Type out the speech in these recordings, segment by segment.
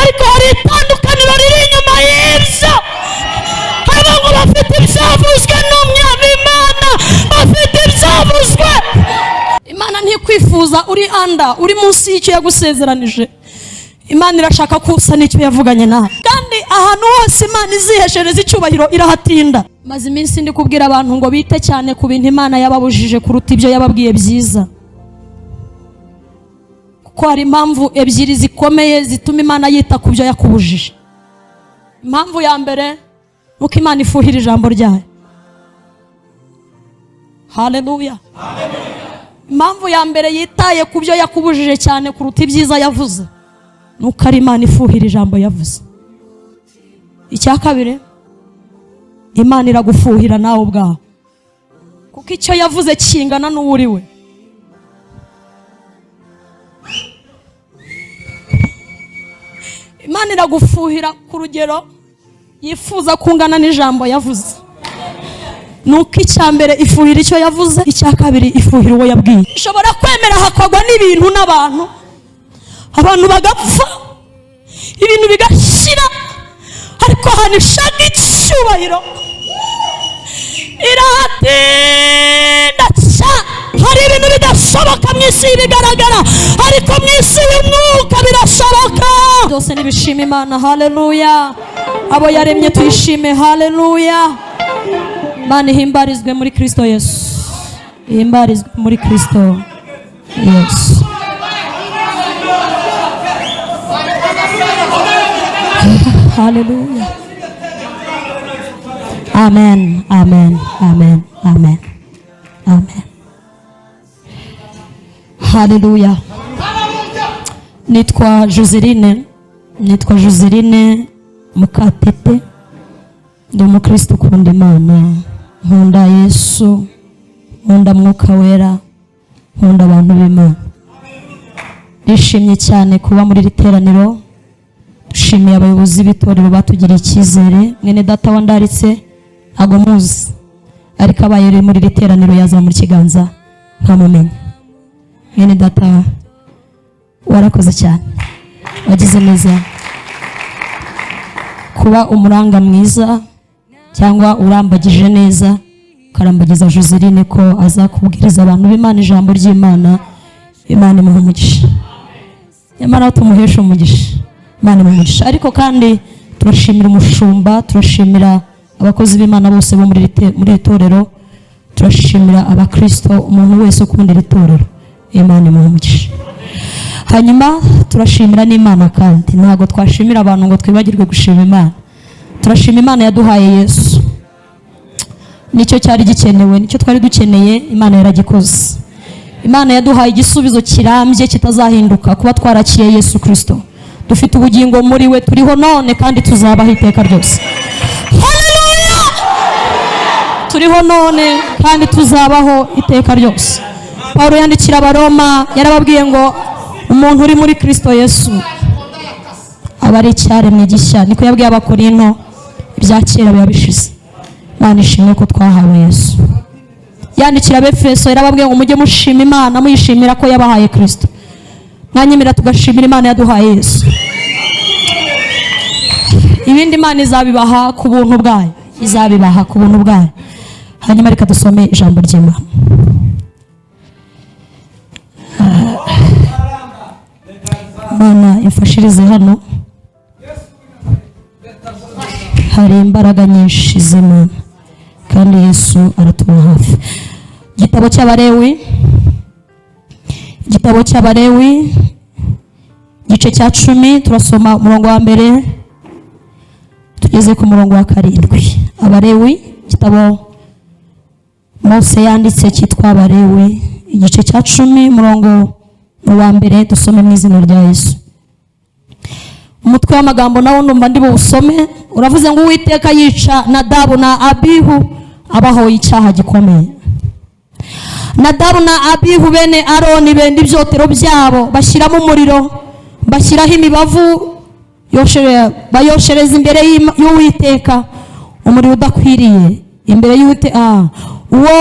Ariko hari itandukaniro riri inyuma y'ibyo. Haba ngo bafite ibyavuzwe n'Umwami Imana, bafite ibyavuzwe. Imana ntikwifuza uri under, uri munsi y'icyo yagusezeranije. Imana irashaka ko usa n'icyo yavuganye nawe. Kandi ahantu hose Imana iziheshereza icyubahiro, irahatinda. Maze iminsi ndi kubwira abantu ngo bite cyane ku bintu Imana yababujije kuruta ibyo yababwiye byiza, kuko hari impamvu ebyiri zikomeye zituma Imana yita ku byo yakubujije. Impamvu ya mbere ni uko Imana ifuhira ijambo ryayo. Haleluya! Impamvu ya mbere yitaye ku byo yakubujije cyane kuruta ibyiza yavuze ni uko ari Imana ifuhira ijambo yavuze. Icya kabiri, Imana iragufuhira nawe ubwawe, kuko icyo yavuze kingana n'uwo uri we. Imana iragufuhira ku rugero yifuza kungana n'ijambo yavuze. Ni uko icya mbere ifuhira icyo yavuze, icya kabiri ifuhira uwo yabwiye. Ishobora kwemera hakagwa n'ibintu n'abantu, abantu bagapfa, ibintu bigashira, ariko ahantu ishaka icyubahiro irahatinda cyane. Hari ibintu bidashoboka mu isi bigaragara, ariko mu isi y'umwuka birashoboka byose. Nibishima Imana. Haleluya! Abo yaremye tuyishime. Haleluya! Imana ihimbarizwe muri Kristo Yesu, ihimbarizwe muri Kristo Yesu. Haleluya! Amen, amen, amen, amen, amen. Haleluya! Nitwa Joseline, nitwa Joseline Mukatete. Ndi umukristo ukunda Imana, nkunda Yesu, nkunda Mwuka Wera, nkunda abantu b'Imana. Ndishimye cyane kuba muri iri teraniro. Dushimiye abayobozi b'itorero batugiriye icyizere. Mwene data wandaritse ntabwo muzi, ariko abaye ari muri iri teraniro yazamura ikiganza nkamumenya. Mwene data, warakoze cyane, wagize neza kuba umuranga mwiza, cyangwa urambagije neza, ukarambagiza Joseline ko azakubwiriza abantu b'Imana ijambo ry'Imana. Imana imuha umugisha. Nyamara tumuhesha umugisha, Imana imuha umugisha. Ariko kandi turashimira umushumba, turashimira abakozi b'Imana bose bo muri iri torero, turashimira abakristo, umuntu wese ukunda iri torero, Imana imuha umugisha. Hanyuma turashimira n'Imana kandi. Ntabwo twashimira abantu ngo twibagirwe gushima Imana. Turashima Imana yaduhaye Yesu. Nicyo cyari gikenewe, nicyo twari dukeneye, Imana yaragikoze. Imana yaduhaye igisubizo kirambye kitazahinduka. Kuba twarakiriye Yesu Kirisito, dufite ubugingo muri we, turiho none kandi tuzabaho iteka ryose. Haleluya! Turiho none kandi tuzabaho iteka ryose. Paul yandikira Abaroma yarababwiye ngo umuntu uri muri Kirisito Yesu aba ari icyaremwe gishya. Niko yabwiye Abakorinto, ibya kera biba bishize. Imana ishimwe ko twahawe Yesu. Yandikira Abefeso yarababwiye ngo mujye mushima Imana, muyishimira ko yabahaye Kirisito. Mwanyemera tugashimira Imana yaduhaye Yesu? Ibindi Imana izabibaha ku buntu bwayo, izabibaha ku buntu bwayo. Hanyuma reka dusome ijambo ry'Imana. Imana imfashirize hano, hari imbaraga nyinshi z'Imana kandi Yesu aratuba hafi. Igitabo cy'Abalewi, igitabo cy'Abalewi, igice cya 10, turasoma umurongo wa mbere tugeze ku murongo wa 7. Abalewi, igitabo Mose yanditse cyitwa Abalewi, igice cya 10, umurongo wa mbere. Dusome mu izina rya Yesu. Umutwe w'amagambo nawo numva ndi buwusome, uravuze ngo: "Uwiteka yica Nadabu na Abihu abahoye icyaha gikomeye." Nadabu na Abihu bene Aroni benda ibyotero byabo, bashyiramo umuriro, bashyiraho imibavu, bayoshereza imbere y'Uwiteka umuriro udakwiriye imbere y'Uwiteka, uwo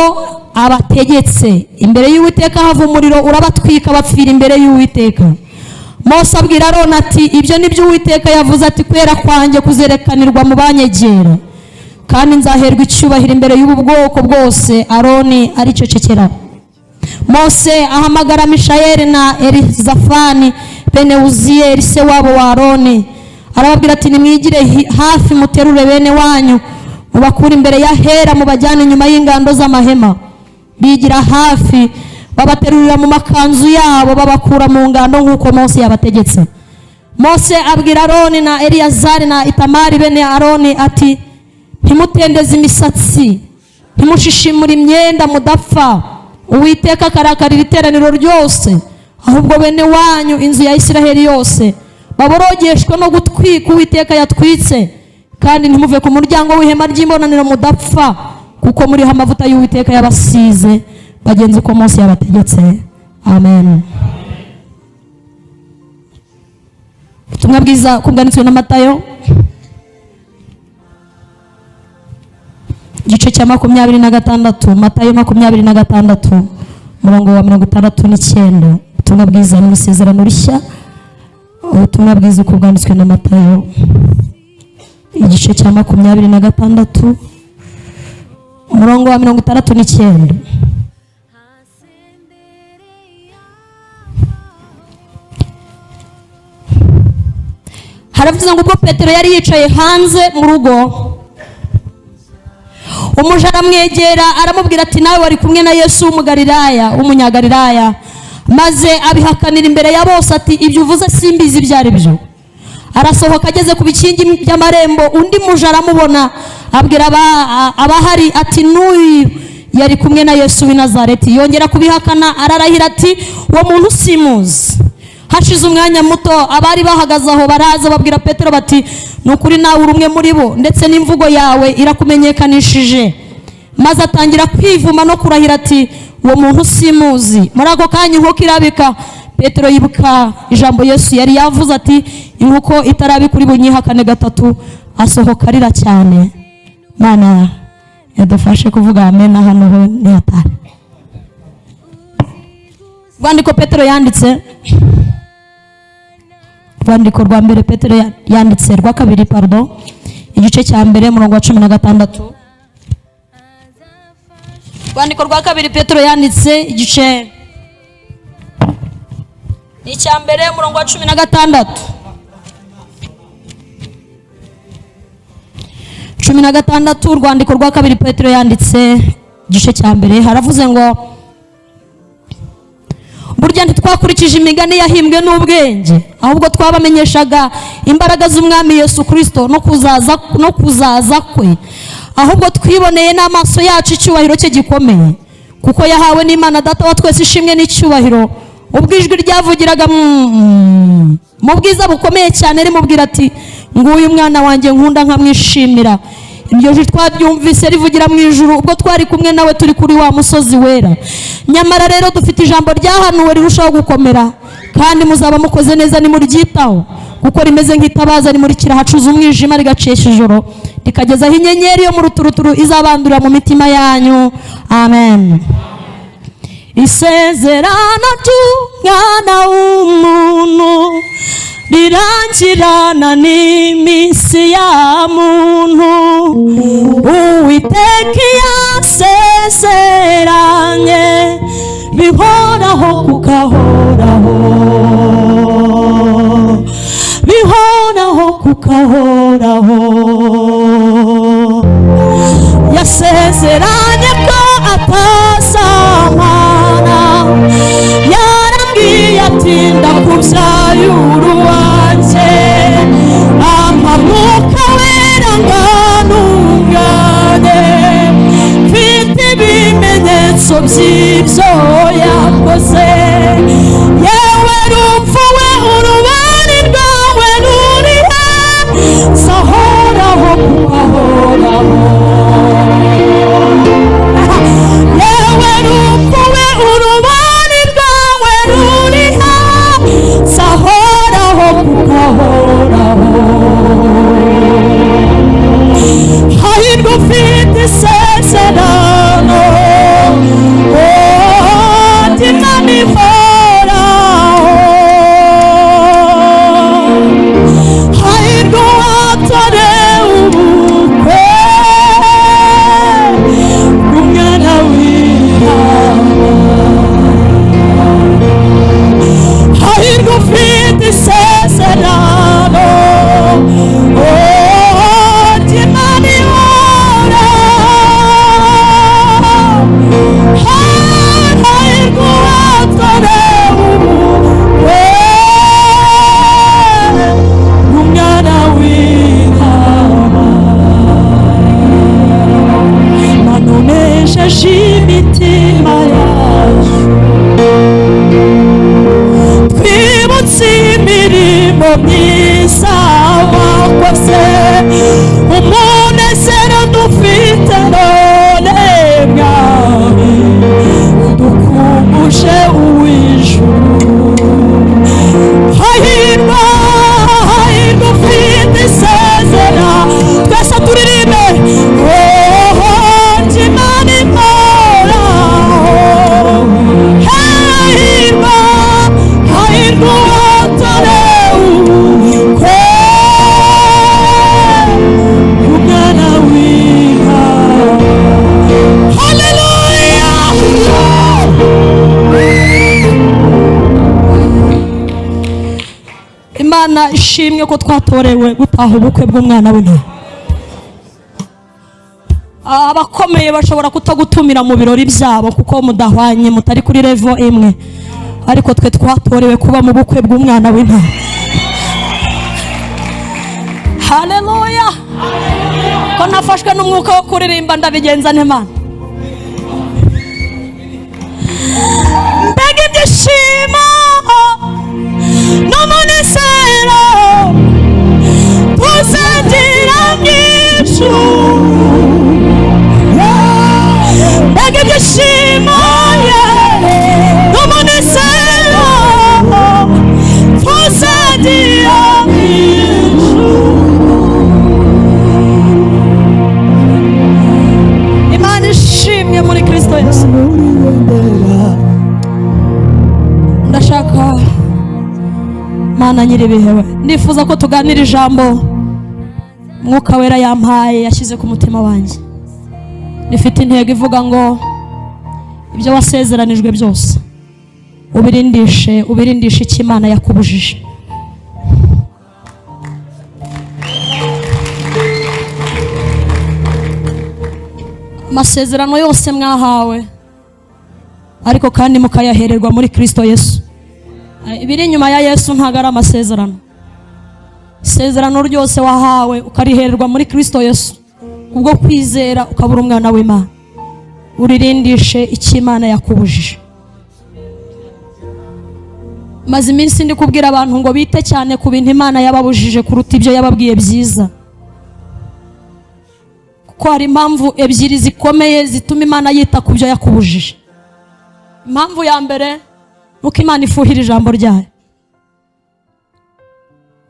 abategetse. Imbere y'Uwiteka hava umuriro, urabatwika, bapfira imbere y'Uwiteka. Mose abwira Aroni ati ibyo ni byo Uwiteka yavuze ati kwera kwanjye kuzerekanirwa mu banyegera, kandi nzaherwa icyubahiro imbere y'ubu bwoko bwose. Aroni aricecekera. Mose ahamagara Mishayeli na Elizafani bene Uziyeli se wabo wa Aroni, arababwira ati nimwigire hafi muterure bene wanyu mubakure imbere ya Hera mubajyane inyuma y'ingando z'amahema. Bigira hafi babaterurira mu makanzu yabo babakura mu ngando nk'uko Mose yabategetse. Mose abwira Aroni na Eliyazari na Itamari bene Aroni ati ntimutendeze imisatsi, ntimushishimure imyenda mudapfa, Uwiteka akarakarira iteraniro ryose, ahubwo bene wanyu inzu ya Isiraheli yose baborogeshwe no gutwika Uwiteka yatwitse, kandi ntimuve ku muryango w'ihema ry'imbonaniro mudapfa, kuko muriho amavuta y'Uwiteka yabasize. Bagenzi uko Mose yabategetse. Amen. Ubutumwa bwiza kubwanditswe na Matayo igice cya 26, Matayo 26 umurongo wa 69. Ubutumwa bwiza mu isezerano rishya, ubutumwa bwiza uko bwanditswe na Matayo igice cya 26 umurongo wa 69. Haravuze ngo ubwo Petero yari yicaye hanze mu rugo, umuja aramwegera aramubwira ati nawe wari kumwe na Yesu w'Umugalilaya, w'Umunyagalilaya. Maze abihakanira imbere ya bose ati ibyo uvuze simbizi ibyo ari byo. Arasohoka ageze ku bikingi by'amarembo, undi muja aramubona abwira abahari ati n'uyu yari kumwe na Yesu w'i Nazareti. Yongera kubihakana ararahira ati uwo muntu simuzi. Hashize umwanya muto abari bahagaze aho baraza babwira Petero bati ni ukuri nawe uri umwe muri bo, ndetse n'imvugo yawe irakumenyekanishije. Maze atangira kwivuma no kurahira ati uwo muntu simuzi. Muri ako kanya inkoko irabika. Petero yibuka ijambo Yesu yari yavuze ati inkoko itarabika uri bunyihakane gatatu. Asohoka arira cyane. Mana yadufashe kuvuga amen hano ho ni hatari. Rwandiko Petero yanditse, rwandiko rwa mbere Petero yanditse, rwa kabiri pardon, igice cya mbere umurongo wa 16. Rwandiko rwa kabiri Petero yanditse igice icya mbere umurongo wa 16. 16, urwandiko rwa kabiri Petero yanditse igice cya mbere, haravuze ngo burya ntitwakurikije imigani yahimbwe n'ubwenge, ahubwo twabamenyeshaga imbaraga z'Umwami Yesu Kristo no kuzaza kwe, ahubwo twiboneye n'amaso yacu icyubahiro cye gikomeye, kuko yahawe n'Imana Data wa twese ishimwe n'icyubahiro, ubwo ijwi ryavugiraga mu bwiza bukomeye cyane rimubwira ati nguyu mwana wanjye nkunda nkamwishimira. Iryo jwi twaryumvise rivugira mu ijuru ubwo twari kumwe nawe turi kuri wa musozi wera. Nyamara rero dufite ijambo ryahanuwe rirushaho gukomera, kandi muzaba mukoze neza nimuryitaho, kuko rimeze nk'itabaza rimurikira ahacuze umwijima rigacesha ijoro, rikagezaho inyenyeri yo mu ruturuturu izabandurira mu mitima yanyu. Amen. Isezerano ry'Umwana w'umuntu rirangirana n'iminsi ya muntu. Uwiteka yasezeranye bihoraho kukahoraho, bihoraho kukahoraho. Yasezeranye ko atazamana, yarambwiye ati ndakubyaye uruwanjye, ampa Mwuka Wera nganungane, mfite ibimenyetso by'ibyo yakoze. Yewe rupfu we urubari rwawe ruri he? Nzahoraho kukahoraho. Yewe rupfu we urubari rwawe ruri he? Nzahoraho. Imirimo myiza wakoze, umunezero dufite none, Mwami, udukumbuje uw'ijuru. Hahirwa, hahirwa ufite isezera. Twese turirimbe: Oh, Imana ihoraho. Hahirwa, hahirwa uwatorewe ubukwe Umwana w'Intama. Haleluya! Imana ishimwe ko twatorewe gutaha ubukwe bw'Umwana w'Intama. Abakomeye bashobora kutagutumira mu birori byabo kuko mudahwanye, mutari kuri level imwe, ariko twe twatorewe kuba mu bukwe bw'Umwana w'Intama. Haleluya! Ko nafashwe n'umwuka wo kuririmba, ndabigenza nte, Mana? Mbega ibyishimo n'umunezero tuzagira mu ijuru! Mbega ibyishimo n'umunezero tuzagira mu ijuru! Imana ishimwe muri Kristo Yesu. Ndashaka, Mana nyir'ibihe we, ndifuza ko tuganira ijambo Mwuka Wera yampaye, yashyize ku mutima wanjye, rifite intego ivuga ngo: ibyo wasezeranijwe byose ubirindishe, ubirindishe icyo Imana yakubujije. Amasezerano yose mwahawe, ariko kandi mukayahererwa muri Kristo Yesu. Ibiri inyuma ya Yesu ntabwo ari amasezerano. Isezerano ryose wahawe ukarihererwa muri Kristo Yesu kubwo kwizera, ukabura umwana w'Imana, uririndishe icyo Imana yakubujije. Maze iminsi ndi kubwira abantu ngo bite cyane ku bintu Imana yababujije kuruta ibyo yababwiye byiza, kuko hari impamvu ebyiri zikomeye zituma Imana yita ku byo yakubujije. Impamvu ya mbere ni uko Imana ifuhira ijambo ryayo.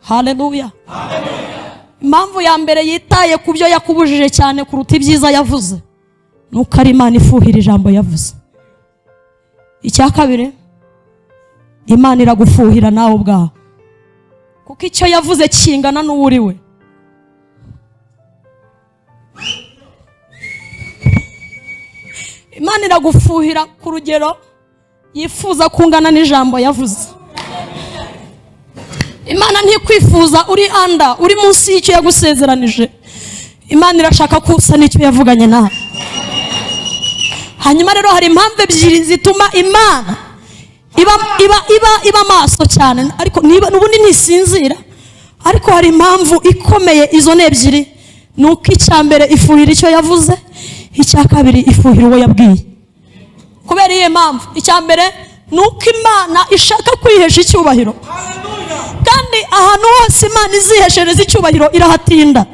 Haleluya! Impamvu ya mbere yitaye ku byo yakubujije cyane kuruta ibyiza yavuze ni uko ari Imana ifuhira ijambo yavuze. Icya kabiri, Imana iragufuhira nawe ubwawe, kuko icyo yavuze kingana n'uwo uri we. Imana iragufuhira ku rugero yifuza kungana n'ijambo yavuze. Imana ntikwifuza uri anda, uri munsi y'icyo yagusezeranije. Imana irashaka ko usa n'icyo yavuganye nawe. Hanyuma rero hari impamvu ebyiri zituma Imana iba maso cyane, ariko niba n'ubundi ntisinzira, ariko hari impamvu ikomeye. Izo ni ebyiri: ni uko icya mbere ifuhira icyo yavuze, icya kabiri ifuhira uwo yabwiye. Kubera iyihe mpamvu? Icya mbere ni uko Imana ishaka kwihesha icyubahiro, kandi ahantu hose Imana iziheshereza icyubahiro irahatinda.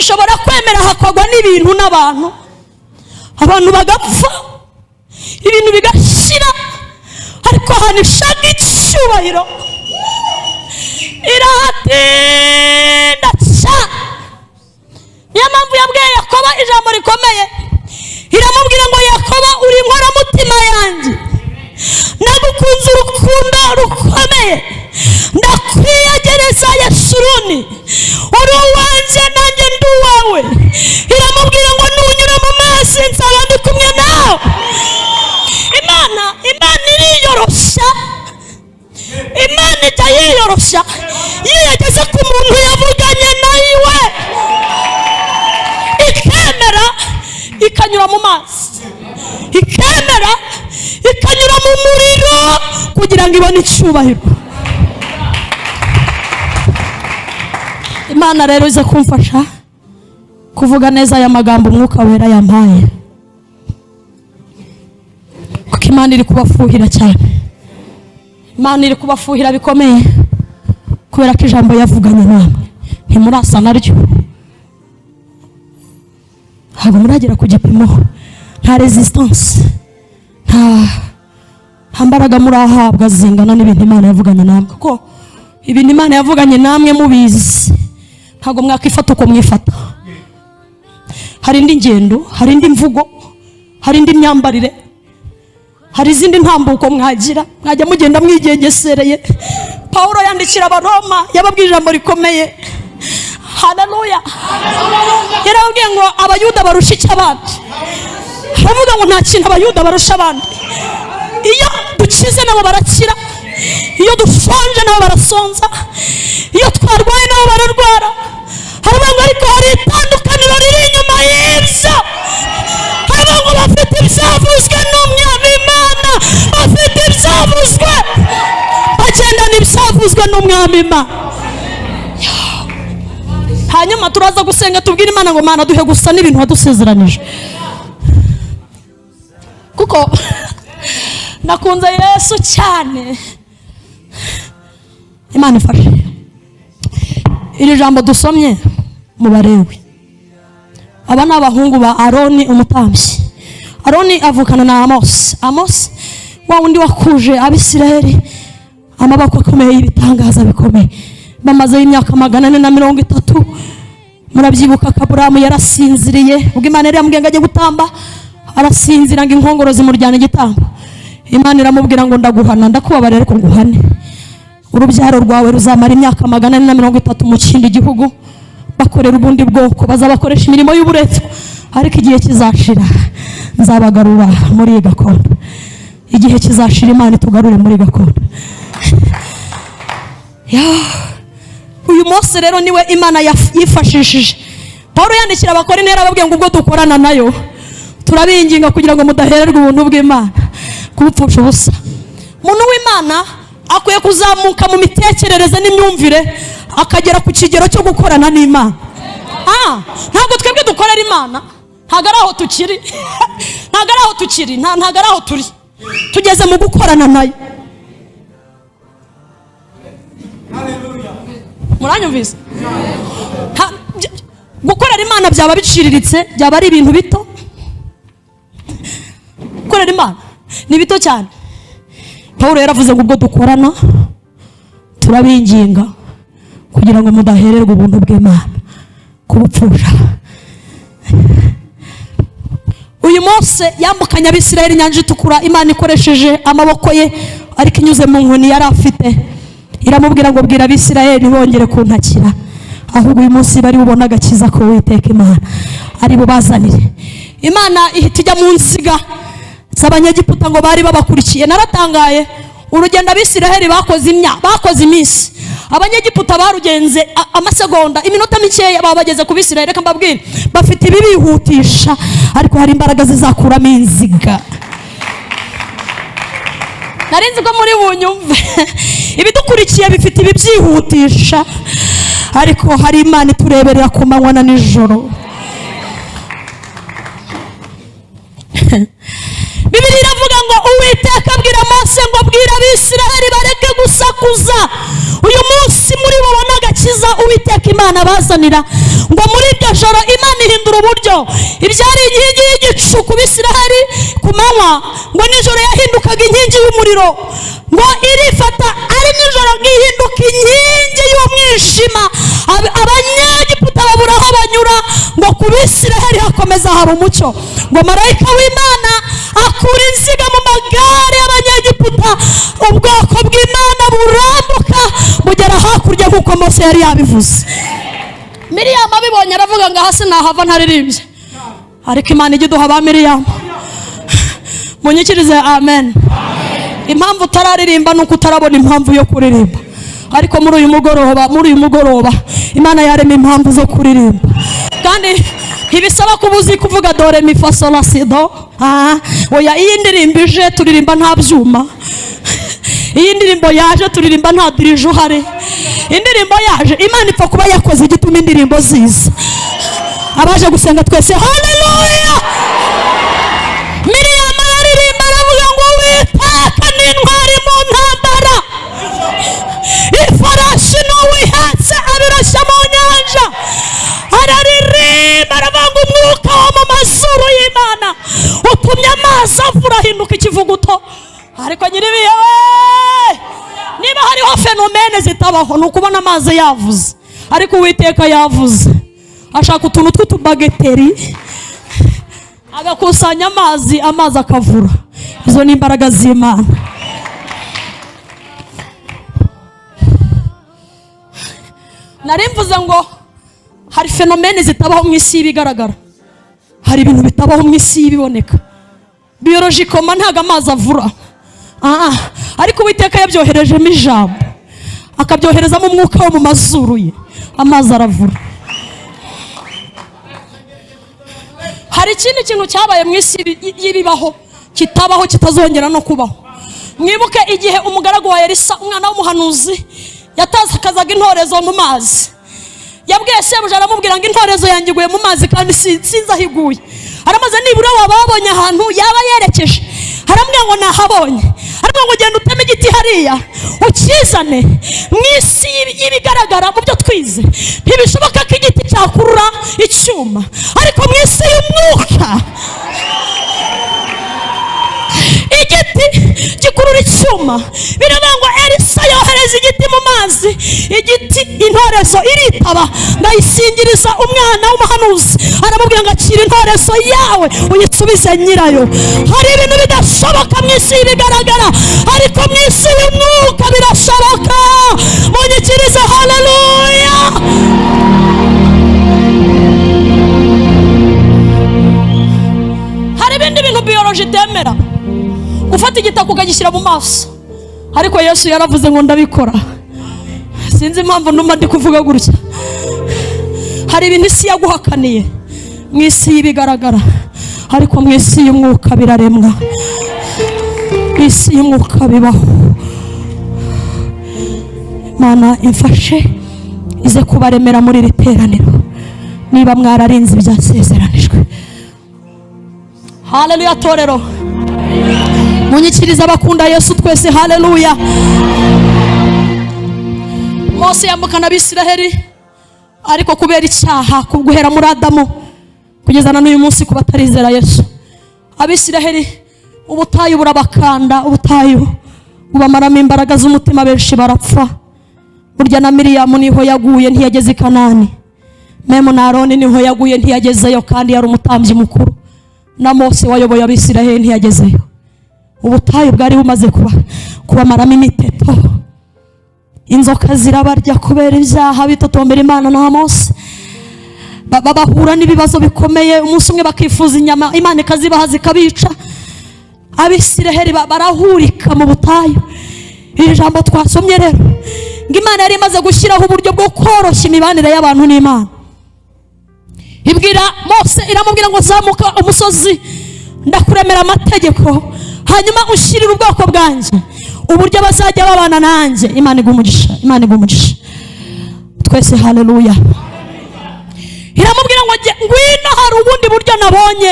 Ishobora kwemera hakagwa n'ibintu n'abantu, abantu bagapfa, ibintu bigashira, ariko ahantu ishaka icyubahiro irahatinda cyane. Niyo mpamvu yabwiye Yakobo ijambo rikomeye, iramubwira ngo: "Yakobo, uri inkoramutima yanjye, nagukunze urukundo rukomeye, ndakwiyegereza. Yeshuruni, uri uwanjye, nanjye ndi uwawe." Iramubwira ngo: "Nunyura mu mazi, nzaba ndi kumwe nawe." Imana iriyoroshya. Imana ijya yiyoroshya yiyageze ku muntu yavuganye nawe, ikemera ikanyura mu mazi, ikemera ikanyura mu muriro kugira ngo ibone icyubahiro. Imana rero iza kumfasha kuvuga neza aya magambo Umwuka Wera yampaye, kuko Imana iri kubafuhira cyane. Imana iri kubafuhira bikomeye. Kubera ko ijambo yavuganye namwe ntimurasa naryo, ntabwo muragera ku gipimo, nta resistance, nta mbaraga murahabwa zingana n'ibintu Imana yavuganye namwe. Kuko ibintu Imana yavuganye namwe mubizi, ntabwo mwakwifata uko mwifata. Hari indi ngendo, hari indi mvugo, hari indi myambarire, hari izindi ntambuko mwagira, mwajya mugenda mwigengesereye. Pawulo yandikira Abaroma, yababwiye ijambo rikomeye. Haleluya! Yarababwiye ngo Abayuda barusha icyo abandi? Aravuga ngo nta kintu Abayuda barusha abandi. Iyo dukize nabo barakira, iyo dushonje nabo barasonza, iyo twarwaye nabo bararwara. Haravuga ngo ariko hari itandukaniro riri inyuma y'ibyo. Haravuga ngo bafite ibyavuzwe n'Umwami Imana, bafite ibyavuzwe, bagendana ibyavuzwe n'Umwami Imana. Hanyuma turaza gusenga, tubwire Imana ngo: "Mana, duhe gusa n'ibintu wadusezeranije." Kuko nakunze Yesu cyane. Imana ifashe. Iri jambo dusomye mu Barewi, aba ni abahungu ba Aroni umutambyi. Aroni avukana na Amosi. Amosi wa wundi wakuje Abisirayeli amaboko akomeye y'ibitangaza bikomeye, bamazeho imyaka 430. Murabyibuka ko Aburahamu yarasinziriye ubwo Imana yari yamubwiye ngo ajye gutamba, arasinzira ngo inkongoro zimujyana igitambo. Imana iramubwira ngo: "Ndaguhana, ndakubabarira, ariko nguhane. Urubyaro rwawe ruzamara imyaka 430 mu kindi gihugu, bakorera ubundi bwoko, bazabakoresha imirimo y'uburetwa, ariko igihe kizashira nzabagarura muri iyi gakondo." Igihe kizashira Imana itugarure muri gakondo. Ya. Uyu munsi rero niwe Imana yifashishije. Paul yandikira Abakorinto yarababwiye ngo: "Ubwo dukorana nayo, turabinginga kugira ngo mudahererwa ubuntu bw'Imana kubupfusha ubusa." Umuntu w'Imana akwiye kuzamuka mu mitekerereze n'imyumvire, akagera ku kigero cyo gukorana n'Imana. Ntabwo twebwe dukorera Imana, ntabwo ari aho tukiri, ntabwo ari aho tukiri, ntabwo ari aho turi. Tugeze mu gukorana nayo. Muranyumvise? Gukorera Imana byaba biciriritse, byaba ari ibintu bito. Gukorera Imana ni bito cyane. Paul yaravuze ngo: "Ubwo dukorana, turabinginga kugira ngo mudahererwa ubuntu bw'Imana kubupfusha." Uyu munsi yambukanye Abisirayeli Inyanja Itukura, Imana ikoresheje amaboko ye, ariko inyuze mu nkoni yari afite. Iramubwira ngo: "Bwira Abisirayeli ntibongere kuntakira, ahubwo uyu munsi bari bubone agakiza ko Uwiteka Imana ari bubazanire." Imana ihita ijya mu nziga z'Abanyegiputa ngo bari babakurikiye. Naratangaye, urugendo Abisiraheli bakoze imya bakoze iminsi, Abanyegiputa barugenze amasegonda, iminota mikeya baba bageze ku Bisiraheli. Reka mbabwire, bafite ibibihutisha, ariko hari imbaraga zizakuramo inziga. Nari nzi ko muri bunyumve. Ibidukurikiye bifite ibibyihutisha, ariko hari Imana itureberera ku manywa na nijoro. Bibiliya iravuga ngo Uwiteka abwira Mose ngo: "Bwira Abisiraheli bareke gusakuza. Uyu munsi muri bubone agakiza Uwiteka Imana abazanira." Ngo muri iryo joro Imana ihindura uburyo. Ibyari inkingi y'igicu ku Bisiraheli ku manywa, ngo nijoro yahindukaga inkingi y'umuriro. Ngo irifata ari nijoro, ngo ihinduka inkingi y'umwijima. Abanyegiputa babura aho banyura, ngo ku Bisiraheli hakomeza haba umucyo. Ngo marayika w'Imana akura inziga mu magare y'Abanyegiputa, ubwoko bw'Imana burambuka bugera hakurya nk'uko Mose yari yabivuze. Miriyamu abibonye aravuga ngo: "Hasi nahava ntaririmbye." Ariko Imana ijya iduha ba Miriyamu. Munyikirize amen. Impamvu utararirimba ni uko utarabona impamvu yo kuririmba, ariko muri uyu mugoroba, muri uyu mugoroba, Imana yarema impamvu zo kuririmba. Kandi ntibisaba kuba uzi kuvuga do re mi fa sol la si do. Oya, iyi ndirimbo ije turirimba nta byuma, iyi ndirimbo yaje turirimba nta dirije uhari. Indirimbo yaje, Imana ipfa kuba yakoze igituma indirimbo ziza. Abaje gusenga twese, haleluya! Miriyamu araririmba, aravuga ngo: "Uwiteka ni intwari mu ntambara, ifarashi ni Ariko ariko nyiribihe we, niba hariho phénomène zitabaho, ni ukubona amazi yavuze. Ariko Uwiteka yavuze, ashaka utuntu tw'utubageteri, agakusanya amazi, amazi akavura. Izo ni imbaraga z'Imana. Nari mvuze ngo hari phénomène zitabaho mu isi y'ibigaragara, hari ibintu bitabaho mu isi y'ibiboneka. Biologiquement ntabwo amazi avura. Ah, ariko Uwiteka yabyoherejemo ijambo, akabyoherezamo umwuka wo mu mazuru ye, amazi aravura. Hari ikindi kintu cyabaye mu isi y'ibibaho kitabaho, kitazongera no kubaho. Mwibuke igihe umugaragu wa Elisa, umwana w'umuhanuzi, yatakazaga intorezo mu mazi. Yabwiye shebuja, aramubwira ngo: "Intorezo yanjye iguye mu mazi kandi sinzi aho iguye." Aramaze, nibura waba wabonye ahantu yaba yerekeje? Aramubwira ngo: "Nahabonye." Aramubwira ngo: "Genda uteme igiti hariya ukizane." Mu isi y'ibigaragara, mu byo twize, ntibishoboka ko igiti cyakurura icyuma, ariko mu isi y'umwuka igiti gikurura icyuma. Biravuga ngo Elisa yohereza igiti mu mazi, igiti, intorezo iritaba, ndayisingiriza umwana w'umuhanuzi. Aramubwira ngo: "Akira intorezo yawe, uyisubize nyirayo." Hari ibintu bidashoboka mu isi y'ibigaragara, ariko mu isi y'umwuka birashoboka. Munyikirize haleluya. Hari ibindi bintu biologie itemera, gufata igitaka ukagishyira mu maso, ariko Yesu yaravuze ngo: "Ndabikora." Sinzi impamvu ndumva ndi kuvuga gutya. Hari ibintu isi yaguhakaniye mu isi y'ibigaragara, ariko mu isi y'umwuka biraremwa, mu isi y'umwuka bibaho. Imana imfashe ize kubaremera muri iri teraniro, niba mwararinze ibyasezeranijwe. Haleluya! Torero, munyikiriza abakunda Yesu twese haleluya. Mose yambukana Abisiraheli, ariko kubera icyaha, guhera muri Adamu kugeza na n'uyu munsi ku batarizera Yesu, Abisiraheli ubutayu burabakanda, ubutayu bubamaramo imbaraga z'umutima, benshi barapfa. Burya na Miriyamu niho yaguye, ntiyageze i Kanani. Même na Aroni niho yaguye, ntiyagezeyo kandi yari umutambyi mukuru. Na Mose wayoboye Abisiraheli ntiyagezeyo. Ubutayu bwari bumaze kubamaramo imiteto, inzoka zirabarya kubera ibyaha, bitotombera Imana na Mose. Bahura n'ibibazo bikomeye. Umunsi umwe bakifuza inyama, Imana ikazibaha zikabica. Abisiraheli barahurika mu butayu. Iri jambo twasomye rero, ngo Imana yari imaze gushyiraho uburyo bwo koroshya imibanire y'abantu n'Imana. Ibwira Mose, iramubwira ngo: "Zamuka umusozi, ndakuremera amategeko, hanyuma ushyirire ubwoko bwanjye uburyo bazajya babana nanjye." Imana iguha umugisha, Imana iguha umugisha twese, haleluya. Iramubwira ngo: "Ngwino, hari ubundi buryo nabonye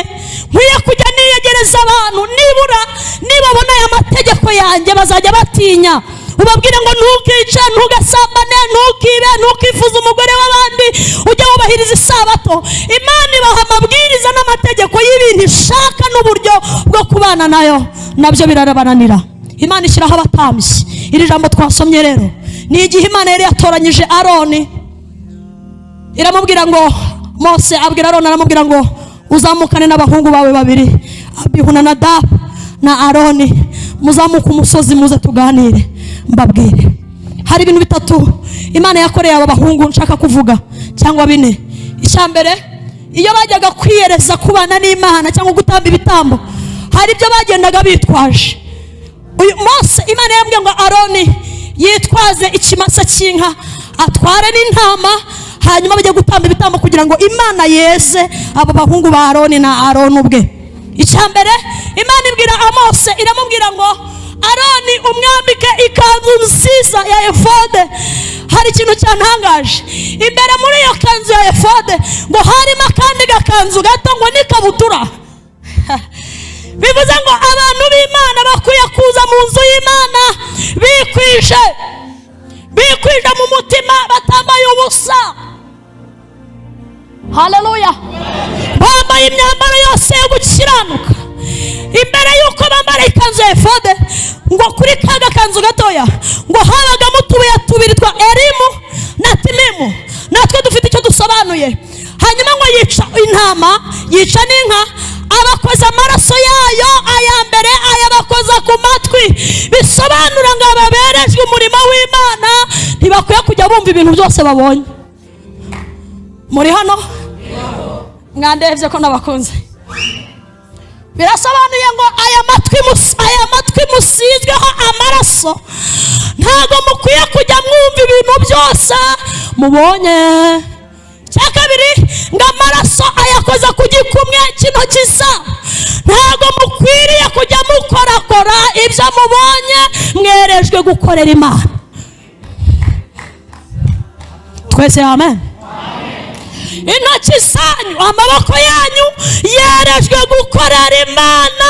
nkwiye kujya niyegereza abantu. Nibura nibabona aya mategeko yanjye bazajya batinya. Ubabwire ngo ntukice, ntugasambane, ntukibe, ntukifuze umugore w'abandi, ujye wubahiriza isabato." Imana ibaha amabwiriza n'amategeko y'ibintu ishaka n'uburyo bwo kubana nayo, nabyo birabananira. Imana ishyiraho abatambyi. Iri jambo twasomye rero ni igihe Imana yari yatoranyije Aroni, iramubwira ngo, Mose abwira Aroni, aramubwira ngo: "Uzamukane n'abahungu bawe babiri, Abihu na Nadabu na Aroni, muzamuke umusozi, muze tuganire mbabwire." Hari ibintu bitatu Imana yakoreye aba bahungu nshaka kuvuga, cyangwa bine. Icya mbere, iyo bajyaga kwiyereza kubana n'Imana cyangwa gutamba ibitambo, hari ibyo bagendaga bitwaje. Uyu Mose, Imana yambwiye ngo Aroni yitwaze ikimasa cy'inka, atware n'intama, hanyuma bajye gutamba ibitambo kugira ngo Imana yeze abo bahungu ba Aroni na Aroni ubwe. Icya mbere, Imana ibwira Amose, iramubwira ngo: "Aroni umwambike ikanzu nziza ya efode." Hari ikintu cyantangaje imbere muri iyo kanzu ya efode, ngo harimo akandi gakanzu gato, ngo n'ikabutura. Bivuze ngo abantu b'Imana bakwiye kuza mu nzu y'Imana bikwije, bikwije mu mutima, batambaye ubusa. Haleluya! Bambaye imyambaro yose yo gukiranuka. Imbere y'uko bambara ikanzu ya efode, ngo kuri ka gakanzu gatoya ngo habagamo utubuye tubiri twa Urimu na Tumimu, natwe dufite icyo dusobanuye. Hanyuma ngo yica intama, yica n'inka, abakoza amaraso yayo aya mbere ayabakoza ku matwi. Bisobanura ngo ababerejwe umurimo w'Imana ntibakwiye kujya bumva ibintu byose babonye. Muri hano mwandebye ko nabakunze. Birasobanuye ngo aya matwi musizweho amaraso, ntabwo mukwiye kujya mwumva ibintu byose mubonye. Cya kabiri, ngo amaraso ayakoza ku gikumwe cy'intoki zabo. Ntabwo mukwiriye kujya mukorakora ibyo mubonye, mwerejwe gukorera Imana. Twese amen. Intoki zanyu, amaboko yanyu yerejwe gukorera Imana,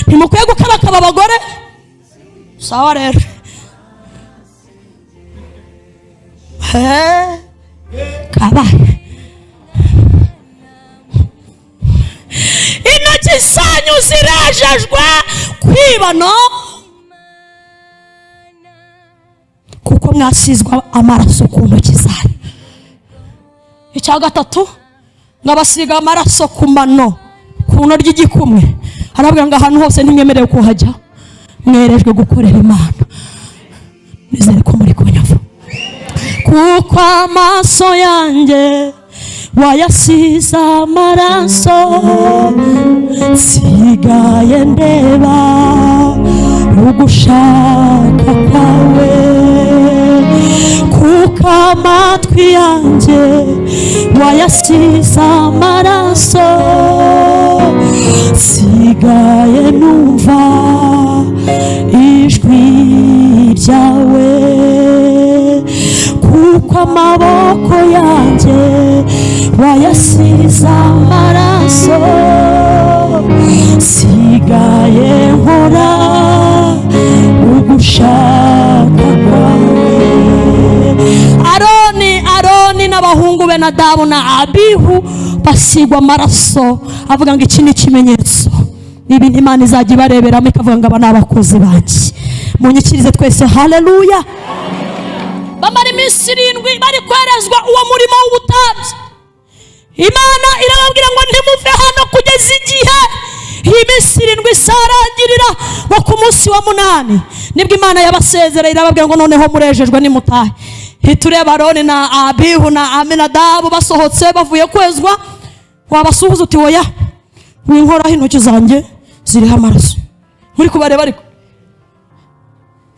ntimukwiye gukabakaba abagore. Sawa rero. He, kabaye. Intoki zanyu zirejejwe kwiba, no kuko mwasizwe amaraso ku ntoki zanyu. Icya gatatu, ngo abasiga amaraso ku mano, ku no ry'igikumwe. Arabwira ngo ahantu hose ntimwemerewe kuhajya, mwerejwe gukorera Imana. Nizere ko muri kunyumva. Kuko amaso yanjye wayasize amaraso, nsigaye ndeba ugushaka kwawe. Kuko amatwi yanjye wayasize amaraso, nsigaye numva ijwi ryawe. Kuko amaboko yanjye wayasize amaraso, nsigaye nkora ugushaka kwawe. Aroni n'abahungu be, Nadabu na Abihu, basigwa amaraso. Avuga ngo iki ni ikimenyetso, ni ibintu Imana izajya ibareberamo ikavuga ngo aba ni abakozi banjye. Munyikirize twese haleluya. Bamara iminsi 7 bari kwerezwa uwo murimo w'ubutambyi. Imana irababwira ngo ntimuve hano kugeza igihe iyi minsi 7 isarangirira. Ngo ku munsi wa munani nibwo Imana yabasezereye, irababwira ngo noneho murejejwe, nimutahe. Ntitureba Aroni na Abihu na Aminadabu basohotse bavuye kwezwa, wabasuhuza uti: "Oya, winkoraho, intoki zanjye ziriho amaraso." Muri kubareba ariko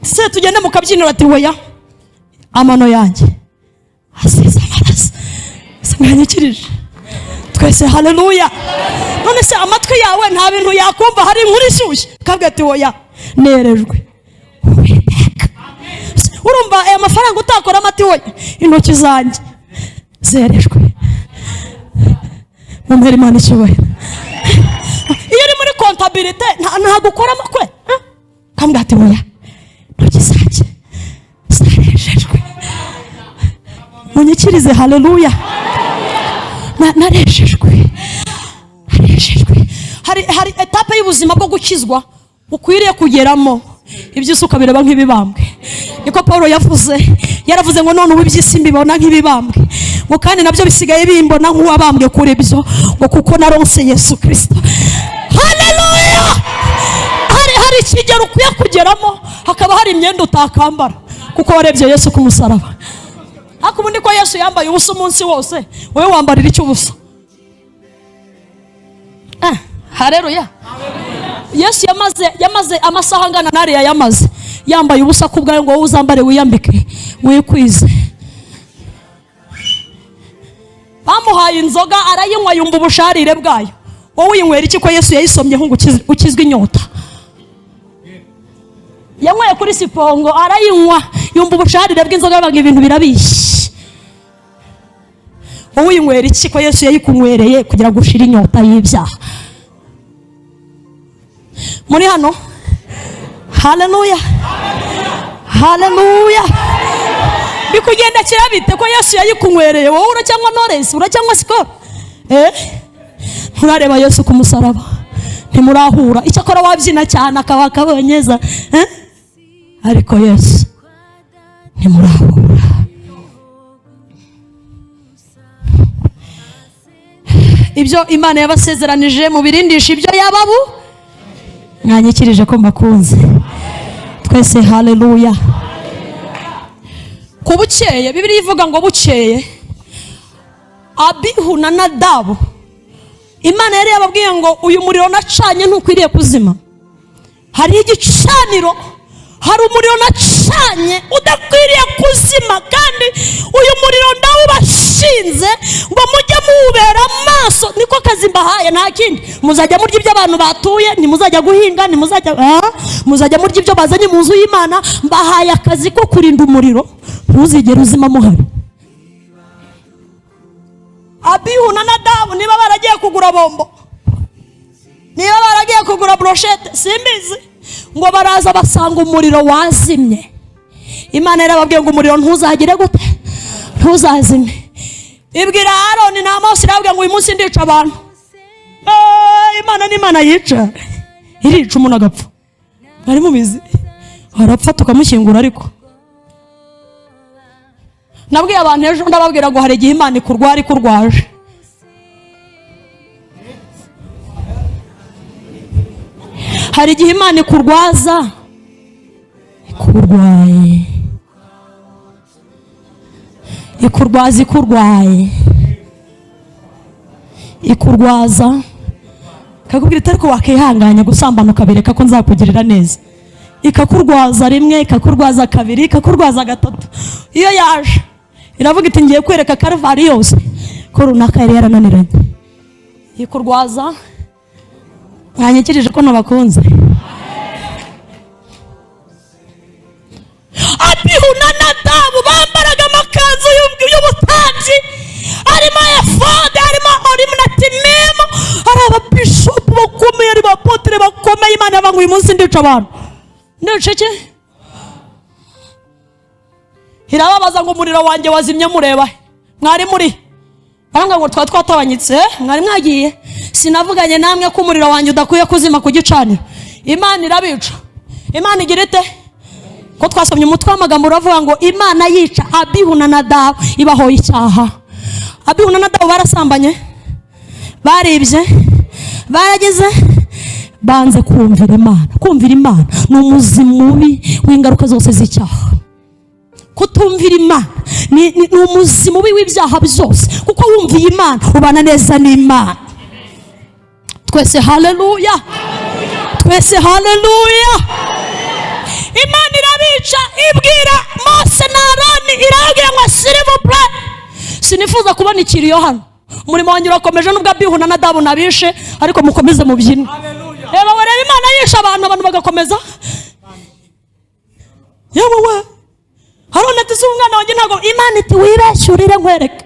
se tugende mu kabyiniro, ati: "Oya, amano yanjye asize amaraso." Se mwanyikirije twese haleluya? None se amatwi yawe nta bintu yakumva? Hari inkuru ishyushye, kabwira ati: "Oya, nerejwe Uwiteka." Urumva aya mafaranga utakora amati? "Oya, intoki zanjye zerejwe." Mumpere Imana icyubahiro. Iyo uri muri comptabilité ntabwo ukora amakwe, kambwira ati: "Oya, intoki zanjye zarejejwe." Munyikirize haleluya. Narejejwe, narejejwe. Hari étape y'ubuzima bwo gukizwa ukwiriye kugeramo, iby'isi ukabireba nk'ibibambwe. Niko Paul yavuze. Yaravuze ngo none ubu iby'isi mbibona nk'ibibambwe, ngo kandi nabyo bisigaye bimbona nk'uwabambwe kuri byo, ngo kuko naronse Yesu Kirisito. Haleluya. Hari ikigero ukwiye kugeramo, hakaba hari imyenda utakambara kuko warebye Yesu ku musaraba. Ariko ubundi ko Yesu yambaye ubusa umunsi wose, wowe wambarira icyo ubusa? Ah, haleluya. Yesu yamaze amasaha angana n'ariya yamaze yambaye ubusa ku bwawe, ngo wowe uzambare, wiyambike, wikwize. Bamuhaye inzoga arayinywa, yumva ubusharire bwayo. Wowe uyinywera iki ko Yesu yayisomyeho ngo ukizwe inyota? Yanyweye kuri sipongo, arayinywa, yumva ubusharire bw'inzoga, bavuga ibintu birabishye. Wowe uyinywera iki ko Yesu yayikunywereye kugira ngo ushire inyota y'ibyaha? Muri hano? Haleluya, haleluya. Bikugendekera bite ko Yesu yayikunywereye? Wowe uracyanywa Knowless, uracyanywa Skol? Nturareba Yesu ku musaraba. Ntimurahura. Icyakora wabyina cyane akaba akabonyeza, eh? Ariko Yesu ntimurahura. Ibyo Imana yabasezeranije mubirindisha ibyo yababu. Mwanyikirije ko mbakunze twese, haleluya. Ku bukeye, Bibiliya ivuga ngo bukeye Abihu na Nadabu, Imana yari yababwiye ngo uyu muriro nacanye ntukwiriye kuzima. Hari igicaniro, hari umuriro nacanye udakwiriye kuzima, kandi uyu muriro ndawubashinze ngo mujye muwubera amaso. Niko kazi mbahaye, nta kindi. Muzajya murya ibyo abantu batuye, ntimuzajya guhinga, ntimuzajya, muzajya murya ibyo bazanye mu nzu y'Imana. Mbahaye akazi ko kurinda umuriro, ntuzigere uzima muhari. Abihu na Nadabu niba baragiye kugura bombo, niba baragiye kugura broshete, simbizi, ngo baraza basanga umuriro wazimye. Imana yarababwiye ngo umuriro ntuzagire gute? Ntuzazime. Ibwira Aroni na Mose, irababwira ngo uyu munsi ndica abantu. Imana ni Imana yica, irica umuntu agapfa. Mwari mubizi? Arapfa tukamushyingura. Ariko nabwiye abantu ejo, ndababwira ngo hari igihe Imana ikurwara ikurwaje. Hari igihe Imana ikurwaza ikurwaye, ikurwaza ikurwaye, ikurwaza ikakubwira iti ariko wakihanganya gusambana ukabireka ko nzakugirira neza. Ikakurwaza rimwe, ikakurwaza kabiri, ikakurwaza gatatu. Iyo yaje iravuga iti ngiye kwereka Karvari yose ko runaka yari yarananiranye. Ikurwaza. Mwanyikirije ko nabakunze. Abihu na Nadabu bambaraga amakanzu y'ubutambyi, harimo efode, harimo Urimu na Timimu, hari ababishopu bakomeye, ari abapotere bakomeye. Imana yavuga ngo uyu munsi ndica abantu. Ndica iki? Irababaza ngo umuriro wanjye wazimye mureba he? Mwari muri baravuga ngo twari twatabanyitse, mwari mwagiye, sinavuganye namwe ko umuriro wanjye udakwiye kuzima ku gicaniro. Imana irabica. Imana igira ite? Ko twasomye umutwe w'amagambo uravuga ngo Imana yica Abihu na Nadabu ibahoye icyaha. Abihu na Nadabu barasambanye, baribye, barageze, banze kumvira Imana. Kumvira Imana ni umuzi mubi w'ingaruka zose z'icyaha. Kutumvira Imana ni umuzi mubi w'ibyaha byose, kuko wumviye Imana ubana neza n'Imana. Twese haleluya, twese haleluya. Imana irabica, ibwira Mose na Aroni, irababwira ngo sirivupure, sinifuza kubona ikiriyo hano, umurimo wanjye urakomeje nubwo Abihu na Nadabu nabishe, ariko mukomeze mubyine. Reba wareba Imana yishe abantu, abantu bagakomeza. Yewe we, Aroni ati si umwana wanjye ntabwo. Imana iti wibeshye urire nkwereke,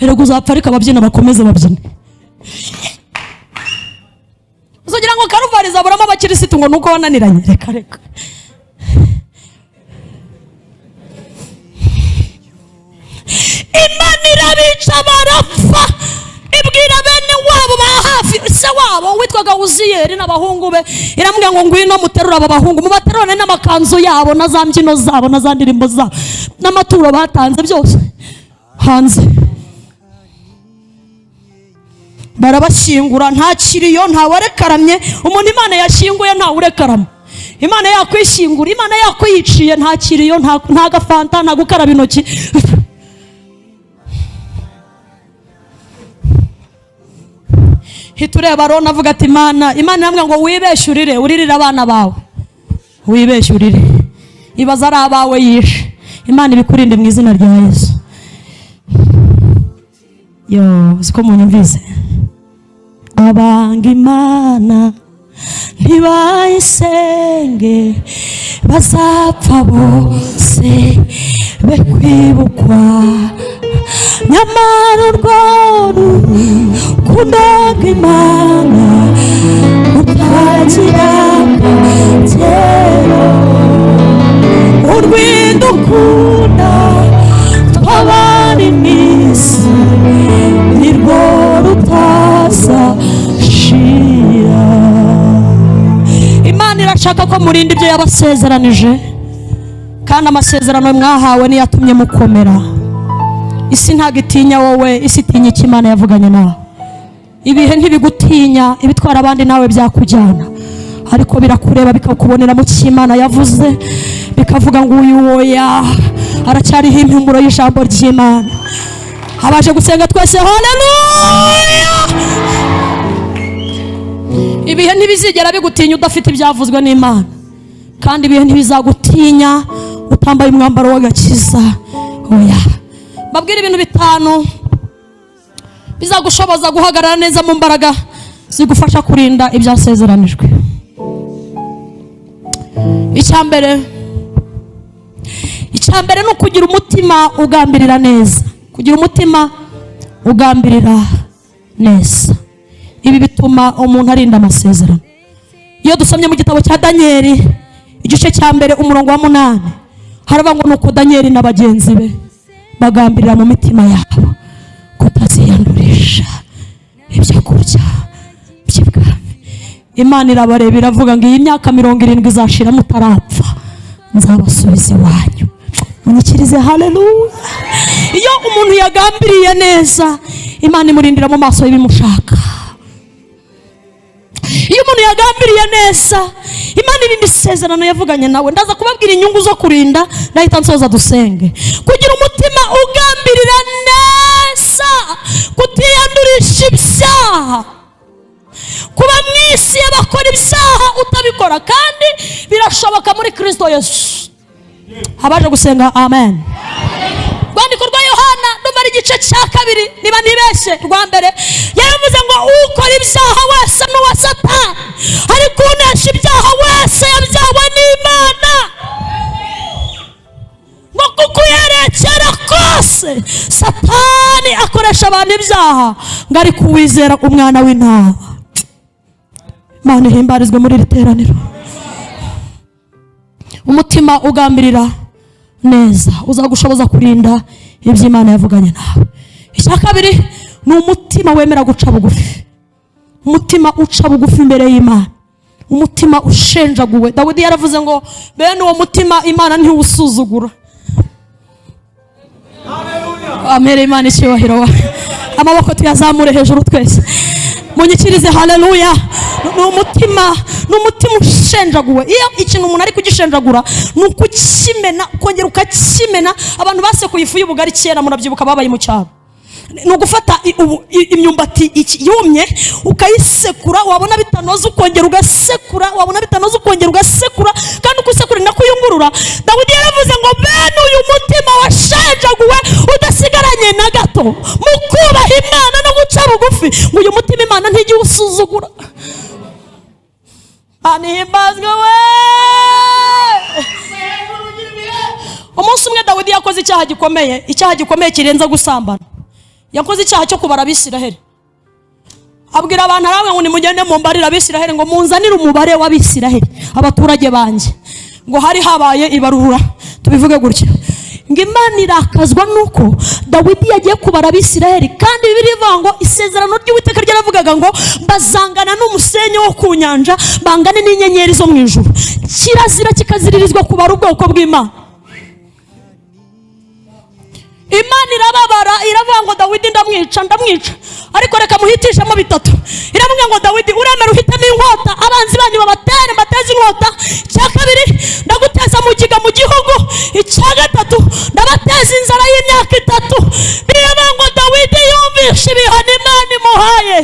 erega uzapfa, ariko ababyina bakomeze babyine. Uzagira ngo Karuvari izaburamo abakirisitu ngo nuko wananiranye? Reka reka. Imana irabica barapfa, ibwira bene wabo ba hafi, se wabo witwaga Uziyeri n'abahungu be, iramubwira ngo ngwino muterure aba bahungu, mubaterurane n'amakanzu yabo na za mbyino zabo na za ndirimbo zabo n'amaturo batanze byose hanze. Barabashyingura, nta kiriyo, nta warekaramye. Umuntu Imana yashyinguye nta urekarama. Imana yakwishyingura, Imana yakwiyiciye, nta kiriyo, nta gafanta, nta gukaraba intoki. Hita ureba Aroni avuga ati Imana, Imana iramubwira ngo wibeshye urire, uririre abana bawe, wibeshye urire, ibaze ari abawe yishe. Imana ibikurinde mu izina rya Yesu. Yo, siko munyumvise? Abanga Imana ntibayisenge, bazapfa bose be kwibukwa, nyamara urwo rukundo rw'Imana rutagira akagero, urw'idukunda twabari mw'isi nirwo rutazashira. Ishaka ko murinda ibyo yabasezeranije, kandi amasezerano mwahawe niyo atumye mukomera. Isi ntabwo itinya wowe, isi itinya icyo Imana yavuganye nawe. Ibihe ntibigutinya, ibitwara abandi nawe byakujyana, ariko birakureba, bikakubonera mu cyo Imana yavuze, bikavuga ngo uyu woya aracyariho impumuro y'ijambo ry'Imana. Abaje gusenga twese, haleluya! Ibihe ntibizigera bigutinya udafite ibyavuzwe n'Imana, kandi ibihe ntibizagutinya utambaye umwambaro w'agakiza. Oya, mbabwire ibintu bitanu bizagushoboza guhagarara neza mu mbaraga zigufasha kurinda ibyasezeranijwe. Icya mbere ni ukugira umutima ugambirira neza. Kugira umutima ugambirira neza, ibi bituma umuntu arinda amasezerano. Iyo dusomye mu gitabo cya Daniyeli, igice cya 1, umurongo wa 8, haravuga ngo: "Nuko Daniyeli na bagenzi be bagambirira mu mitima yabo kutaziyandurisha ibyo kurya by'ibwami." Imana irabareba, iravuga ngo: "Iyi myaka 70 izashira mutarapfa, nzabasubiza iwanyu." Munyikirize haleluya! Iyo umuntu yagambiriye neza, Imana imurindira mu maso y'ibimushaka. Iyo umuntu yagambiriye neza, Imana irinda isezerano yavuganye nawe. Ndaza kubabwira inyungu zo kurinda, ndahita nsoza dusenge. Kugira umutima ugambirira neza kutiyandurisha ibyaha, kuba mu isi y'abakora ibyaha utabikora, kandi birashoboka muri Kirisito Yesu. Abaje gusenga, amen. Rwandiko rwa Yohana, numva ari igice cya 2 niba ntibeshye, rwa 1, yaravuze ngo: "Ukora ibyaha wese ni uwa Satani, ariko unesha ibyaha wese yabyawe n'Imana." Ngo kuko uyerekera kose Satani akoresha abantu ibyaha, ngo ariko uwizera umwana w'intama. Imana ihimbarizwe muri iri teraniro. Umutima ugambirira neza uzagushoboza kurinda ibyo Imana yavuganye nawe. Icya kabiri ni umutima wemera guca bugufi, umutima uca bugufi imbere y'Imana, umutima ushenjaguwe. Dawidi yaravuze ngo bene uwo mutima Imana ntiwusuzugura. Amere Imana icyubahiro, amaboko tuyazamure hejuru twese, munyikirize haleluya! Ni umutima ushenjaguwe. Iyo ikintu umuntu ari kugishenjagura, ni ukukimena ukongera ukakimena. Abantu basekuye ifu y'ubugari kera, murabyibuka, babaye mu cyaro, ni ugufata imyumbati yumye ukayisekura, wabona bitanoze ukongera ugasekura, wabona bitanoze ukongera ugasekura, kandi uko usekura ni nako uyungurura. Dawidi yaravuze ngo bene uyu mutima washenjaguwe, udasigaranye na gato mu kubaha Imana no guca bugufi, ngo uyu mutima Imana ntijya iwusuzugura. Anihimbazwe we! Umunsi umwe Dawidi yakoze icyaha gikomeye, icyaha gikomeye kirenze gusambana. Yakoze icyaha cyo kubara Abisiraheli. Abwira abantu, arababwira ngo: "Nimugende mumbarire Abisiraheli, ngo munzanire umubare w'Abisiraheli, abaturage banjye." Ngo hari habaye ibarura, tubivuge gutya. Ngo Imana irakazwa nuko Dawidi yagiye kubara Abisiraheli, kandi Bibiliya ivuga ngo isezerano ry'Uwiteka ryaravugaga ngo bazangana n'umusenyi wo ku nyanja, bangane n'inyenyeri zo mu ijuru. Kirazira kikaziririzwa kubara ubwoko bw'Imana. Imana irababara, iravuga ngo: "Dawidi ndamwica, ndamwica, ariko reka muhitishemo bitatu." Iramubwira ngo: "Dawidi, uremera uhitemo inkota, abanzi banyu babatere, mbateze inkota? Icya kabiri, ndaguteza mugiga mu gihugu. Icya gatatu, ndabateza inzara y'imyaka 3." Biravuga ngo Dawidi yumvishe ibihano Imana imuhaye,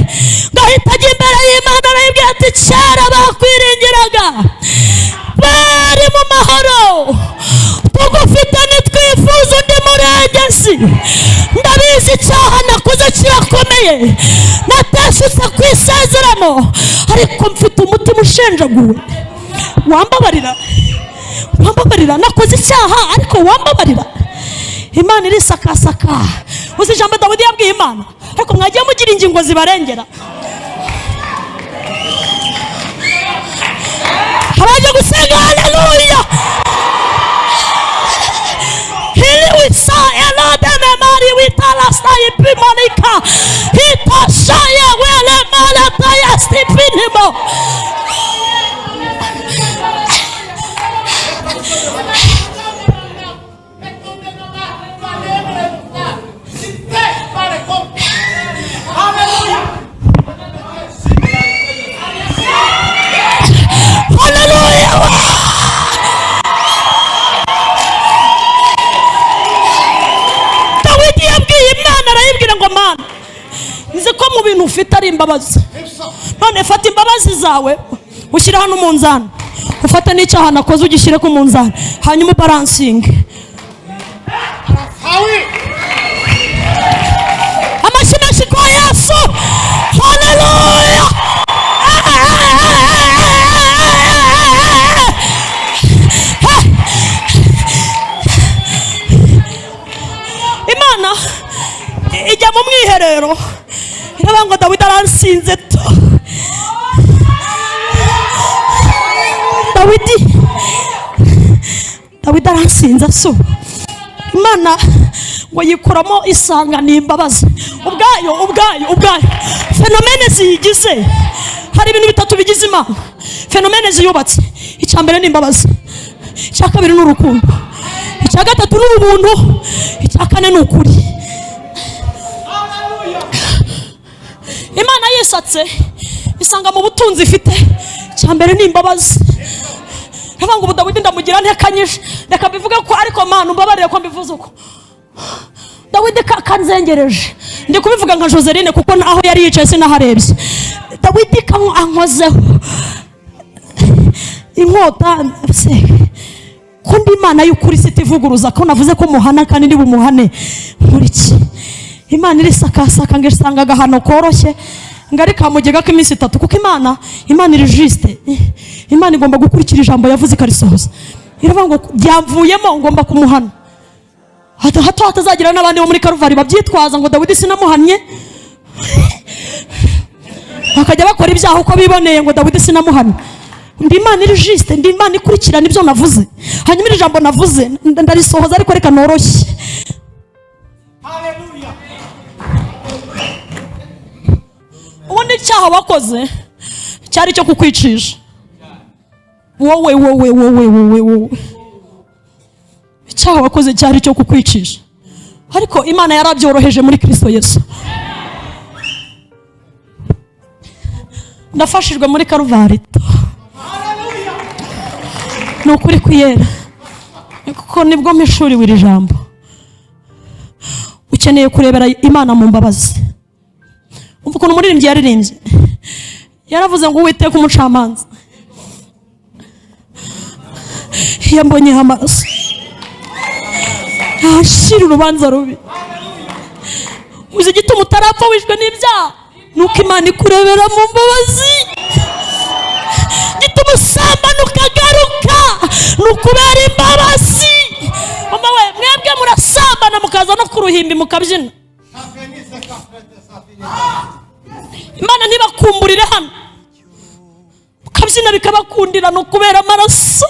ngo ahita ajya imbere y'Imana, arayibwira ati: "Kera bakwiringiraga bari mu mahoro, tugufite ntitwifuza undi murengezi. Ndabizi icyaha nakoze kirakomeye, nateshutse ku isezerano, ariko mfite umutima ushenjaguwe. Wambabarira, wambabarira, nakoze icyaha ariko wambabarira." Imana irisakasaka. Uzi ijambo Dawidi yabwiye Imana? Ariko mwagiye mugira ingingo zibarengera. Abaje gusenga, haleluya! Hiliwisa elodememari witarasaipimalika hitashaya wele malatayastipinimo. ibintu ufite ari imbabazi. None fata imbabazi zawe ushyire hano umunzani, ufate n'icyaha nakoze ugishyire ku munzani, hanyuma ubalancinge. Awi. Amashyi menshi kwa Yesu! Haleluya! Imana ijya mu mwiherero, iravuga ngo: "Dawidi aransinze to, Dawidi, Dawidi aransinze." So Imana ngo yikuramo, isanga ni imbabazi ubwayo, ubwayo, ubwayo. Phénomènes ziyigize, hari ibintu bitatu bigize Imana, phénomènes ziyubatse. Icya mbere ni imbabazi, icya kabiri ni urukundo, icya gatatu ni ubuntu, icya kane ni ukuri. Imana yisatse isanga mu butunzi ifite, icya mbere ni imbabazi. Ndavuga ngo ubu Dawidi ndamugira ntekanyije. Reka mbivuge ko, ariko Mana umbabarire ko mbivuze uko. Dawidi kanzengereje. Ndi kubivuga nka Joseline, kuko aho yari yicaye sinaharebye. Dawidi ankozeho inkota se, ko ndi Imana y'ukuri sitivuguruza, ko navuze ko muhana kandi ndi bumuhane nkuriki. Imana irisakasaka ngo isanga agahano koroshye, ngo ari kamugega k'iminsi 3, kuko Imana iri juste. Imana igomba gukurikira ijambo yavuze ikarisohoza. Iravuga ngo byamvuyemo, ngomba kumuhana, hato hato hatazagira n'abandi bo muri Karuvari babyitwaza ngo Dawidi sinamuhannye, bakajya bakora ibyaha uko biboneye ngo Dawidi sinamuhannye. Ndi Imana iri juste, ndi Imana ikurikirana ibyo navuze, hanyuma iri jambo navuze ndarisohoza, ariko reka noroshye. Haleluya. Ubundi icyaha wakoze cyari icyo kukwicisha wowe, wowe, wowe, wowe, wowe. Icyaha wakoze cyari icyo kukwicisha, ariko Imana yarabyoroheje muri Kirisito Yesu. Ndafashijwe muri Karuvari. Ni ukuri kwiyera, kuko nibwo mpishuriwe iri jambo. Ukeneye kurebera Imana mu mbabazi. Umva ukuntu umuririmbyi yaririmbye, yaravuze ngo: "Uwiteka umucamanza yambonyeho amaraso, ntashira urubanza rubi." Uzi igituma utarapfa wishwe n'ibyaha? Nuko Imana ikurebera mu mbabazi. Gituma usambana ukagaruka ni ukubera imbabazi. Mama we, mwebwe murasambana mukaza no ku ruhimbi mukabyina. Imana ntibakumburire hano, mukabyina bikabakundira, ni ukubera amaraso.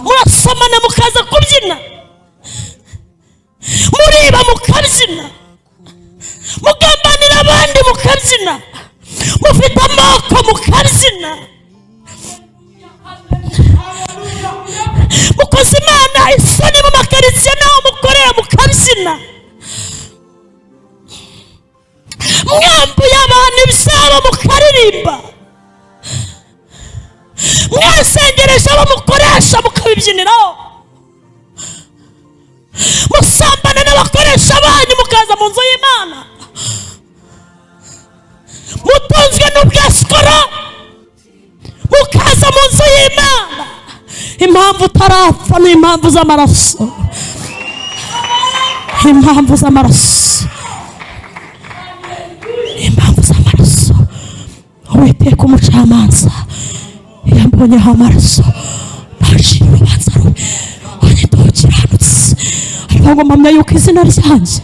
Murasomana mukaza kubyina, muriba mukabyina, mugambanira abandi mukabyina, mufite amoko mukabyina, mukoze Imana isoni mu makaritsiye n'aho mukorera mukabyina, mwambuye abantu ibyabo mukaririmba, mwasengereje abo mukoresha mukabibyiniraho, musambana n'abakoresha banyu mukaza mu nzu y'Imana, mutunzwe n'ubwesikoro mukaza mu nzu y'Imana. Impamvu utarapfa ni impamvu z'amaraso, impamvu z'amaraso, impamvu z'amaraso. Uwiteka umucamanza yambonyeho amaraso, ntacira urubanza rubi, anyita ukiranutse. Ariko ngo mpamya yuko izina ryanjye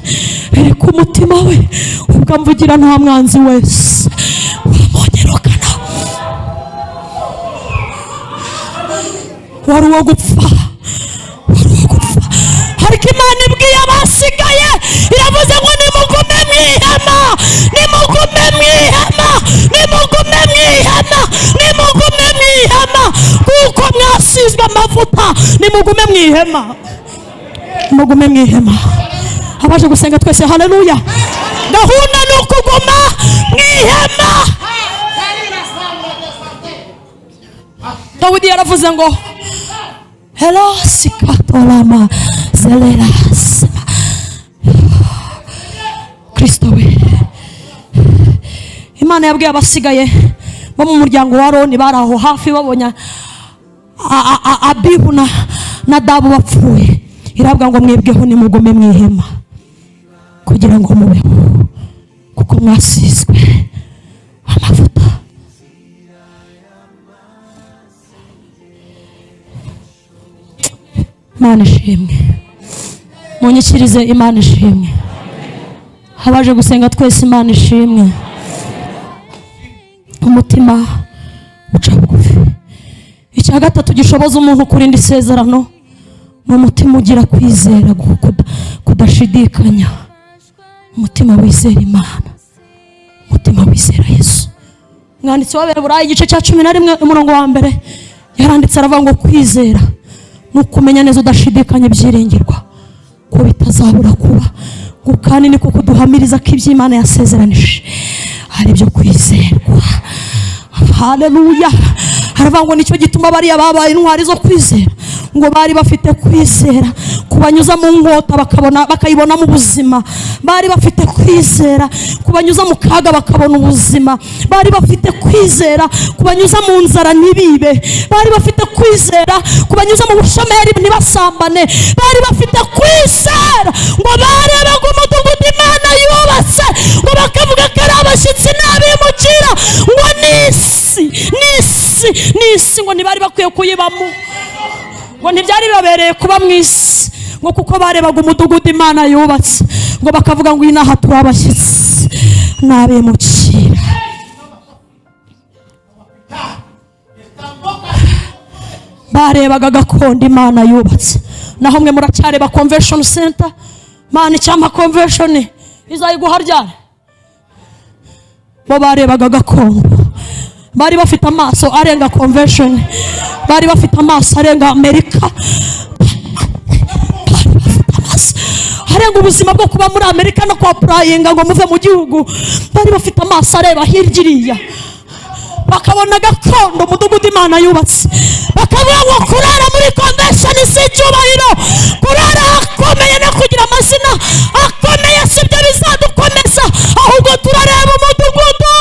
riri ku mutima we, ubwo amvugira nta mwanzi wese wamunyirukana. Wari uwo gupfa, wari uwo gupfa, ariko Imana ibwiye abasigaye, iravuze ngo: "Nimugume mu ihema, nimugume mu ihema, nimugume mu ihema, nimugume mu ihema, kuko mwasizwe amavuta. Nimugume mu ihema, nimugume mu ihema." Abaje gusenga twese, haleluya! Gahunda ni ukuguma mu ihema. Dawidi yaravuze ngo helosikatolama zelerasima. Kristo we. Imana yabwiye abasigaye bo mu muryango wa Aroni bari aho hafi, babonye Abihu na Nadabu bapfuye, irabwa ngo mwebweho nimugume mu ihema kugira ngo mubeho, kuko mwasizwe amavuta. Imana ishimwe, munyikirize. Imana ishimwe, abaje gusenga twese Imana ishimwe. Umutima uca bugufi. Icya gatatu gishoboza umuntu kurinda isezerano ni umutima ugira kwizera kudashidikanya, umutima wizera Imana, umutima wizera Yesu. Umwanditsi w'Abaheburayo igice cya 11 umurongo wa 1 yaranditse aravuga ngo kwizera ni ukumenya neza udashidikanya ibyiringirwa ko bitazabura kuba, ngo kandi niko kuduhamiriza ko iby'Imana yasezeranije ari byo kwizerwa. Haleluya. Haravuga ngo nicyo gituma bariya babaye intwari zo kwizera, ngo bari bafite kwizera kubanyuza mu nkota bakabona, bakayibonamo ubuzima. Bari bafite kwizera kubanyuza mu kaga bakabona ubuzima. Bari bafite kwizera kubanyuza mu nzara ntibibe. Bari bafite kwizera kubanyuza mu bushomeri ntibasambane. Bari bafite kwizera ngo barebaga umudugudu Imana yubatse, ngo bakavuga ko ari abashyitsi n'abimukira, ngo n'isi n'isi n'isi, ngo ntibari bakwiye kuyibamo, ngo ntibyari bibabereye kuba mu isi, ngo kuko barebaga umudugudu Imana yubatse, ngo bakavuga ngo inaha turi abashyitsi n'abimukira. Barebaga gakondo Imana yubatse. Naho mwe muracyareba convention center. Mana icyampa convention izayiguha ryari? Bo barebaga gakondo, bari bafite amaso arenga convention, bari bafite amaso arenga Amerika, bari bafite amaso arenga ubuzima bwo kuba muri Amerika no kwa purayinga ngo muve mu gihugu. Bari bafite amaso areba hirya iriya, bakabona gakondo umudugudu Imana yubatse, bakavuga ngo kurara muri convention si icyubahiro, kurara akomeye no kugira amazina akomeye si byo bizadukomeza, ahubwo turareba umudugudu.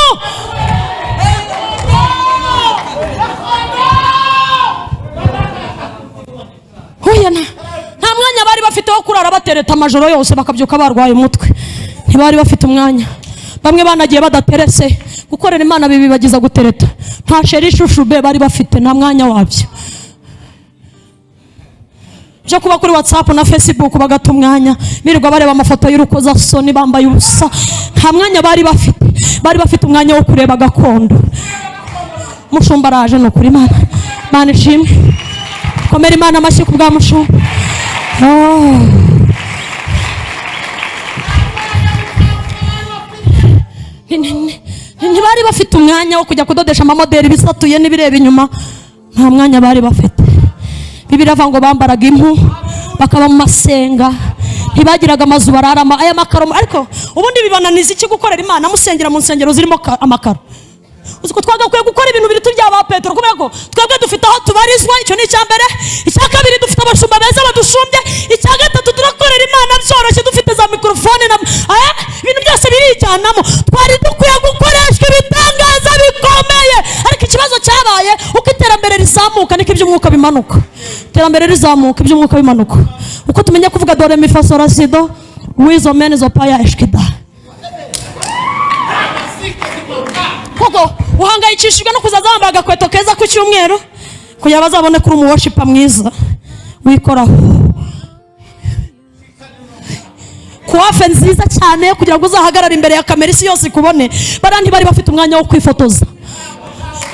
Huye nta mwanya bari bafite wo kurara batereta amajoro yose bakabyuka barwaye umutwe. Ntibari bafite umwanya. Bamwe banagiye badaterese, gukorera Imana bibibagiza gutereta. Nta sheri shushube bari bafite, nta mwanya wabyo. Byo kuba kuri WhatsApp na Facebook bagata umwanya, birirwa bareba amafoto y'urukozasoni bambaye ubusa. Nta mwanya bari bafite. Bari bafite umwanya wo kureba gakondo. Mushumba araje, ni ukuri. Imana, Imana ishimwe. Komera Imana amashyi ku bwa mushumba. Ntibari bafite umwanya wo kujya kudodesha amamodeli bisatuye n'ibireba inyuma. Nta mwanya bari bafite. Bibiliya ivuga ngo bambaraga impu, bakaba mu masenga, ntibagiraga amazu bararamo aya makaro. Ariko ubundi bibananiza iki gukorera Imana musengera mu nsengero zirimo amakaro? Uzi ko twagakwiye gukora ibintu biruta ibya ba Petero, kubera ko twebwe dufite aho tubarizwa. Icyo ni icya mbere. Icya kabiri, dufite abashumba beza badushumbye. Icya gatatu, turakorera Imana byoroshye, dufite za mikorofone na ibintu byose birijyanamo. Twari dukwiye gukoreshwa ibitangaza bikomeye, ariko ikibazo cyabaye uko iterambere rizamuka niko iby'umwuka bimanuka. Iterambere rizamuka, iby'umwuka bimanuka. Uko tumenya kuvuga dore mi fa sol la si do wizo mene zo paya eshkida, kuko uhangayikishijwe no kuzaza wambaye agakweto keza ku cyumweru kugira bazabone kuri umuworshipa mwiza wikoraho, kuwafe nziza cyane kugira ngo uzahagarare imbere ya kamera isi yose ikubone. Bariya ntibari bafite umwanya wo kwifotoza.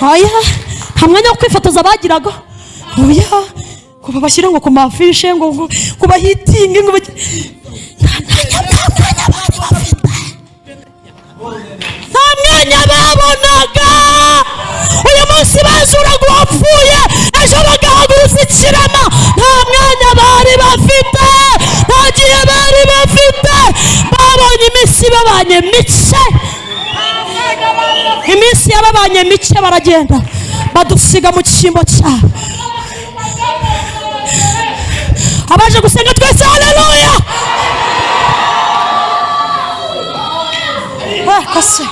Oya, nta mwanya wo kwifotoza bagiraga. Oya, ngo babashyire ngo ku mafishe, ngo bahitinge, ngo nta mwanya bari bafite, nta mwanya babonaga. Uyu munsi bazuraga uwapfuye, ejo bagahagurutsa ikirema. Nta mwanya bari bafite, nta gihe bari bafite. Babonye iminsi ibabanye mike, iminsi yababanye mike, baragenda badusiga mu cyimbo cyabo. Abaje gusenga twese haleluya. Kase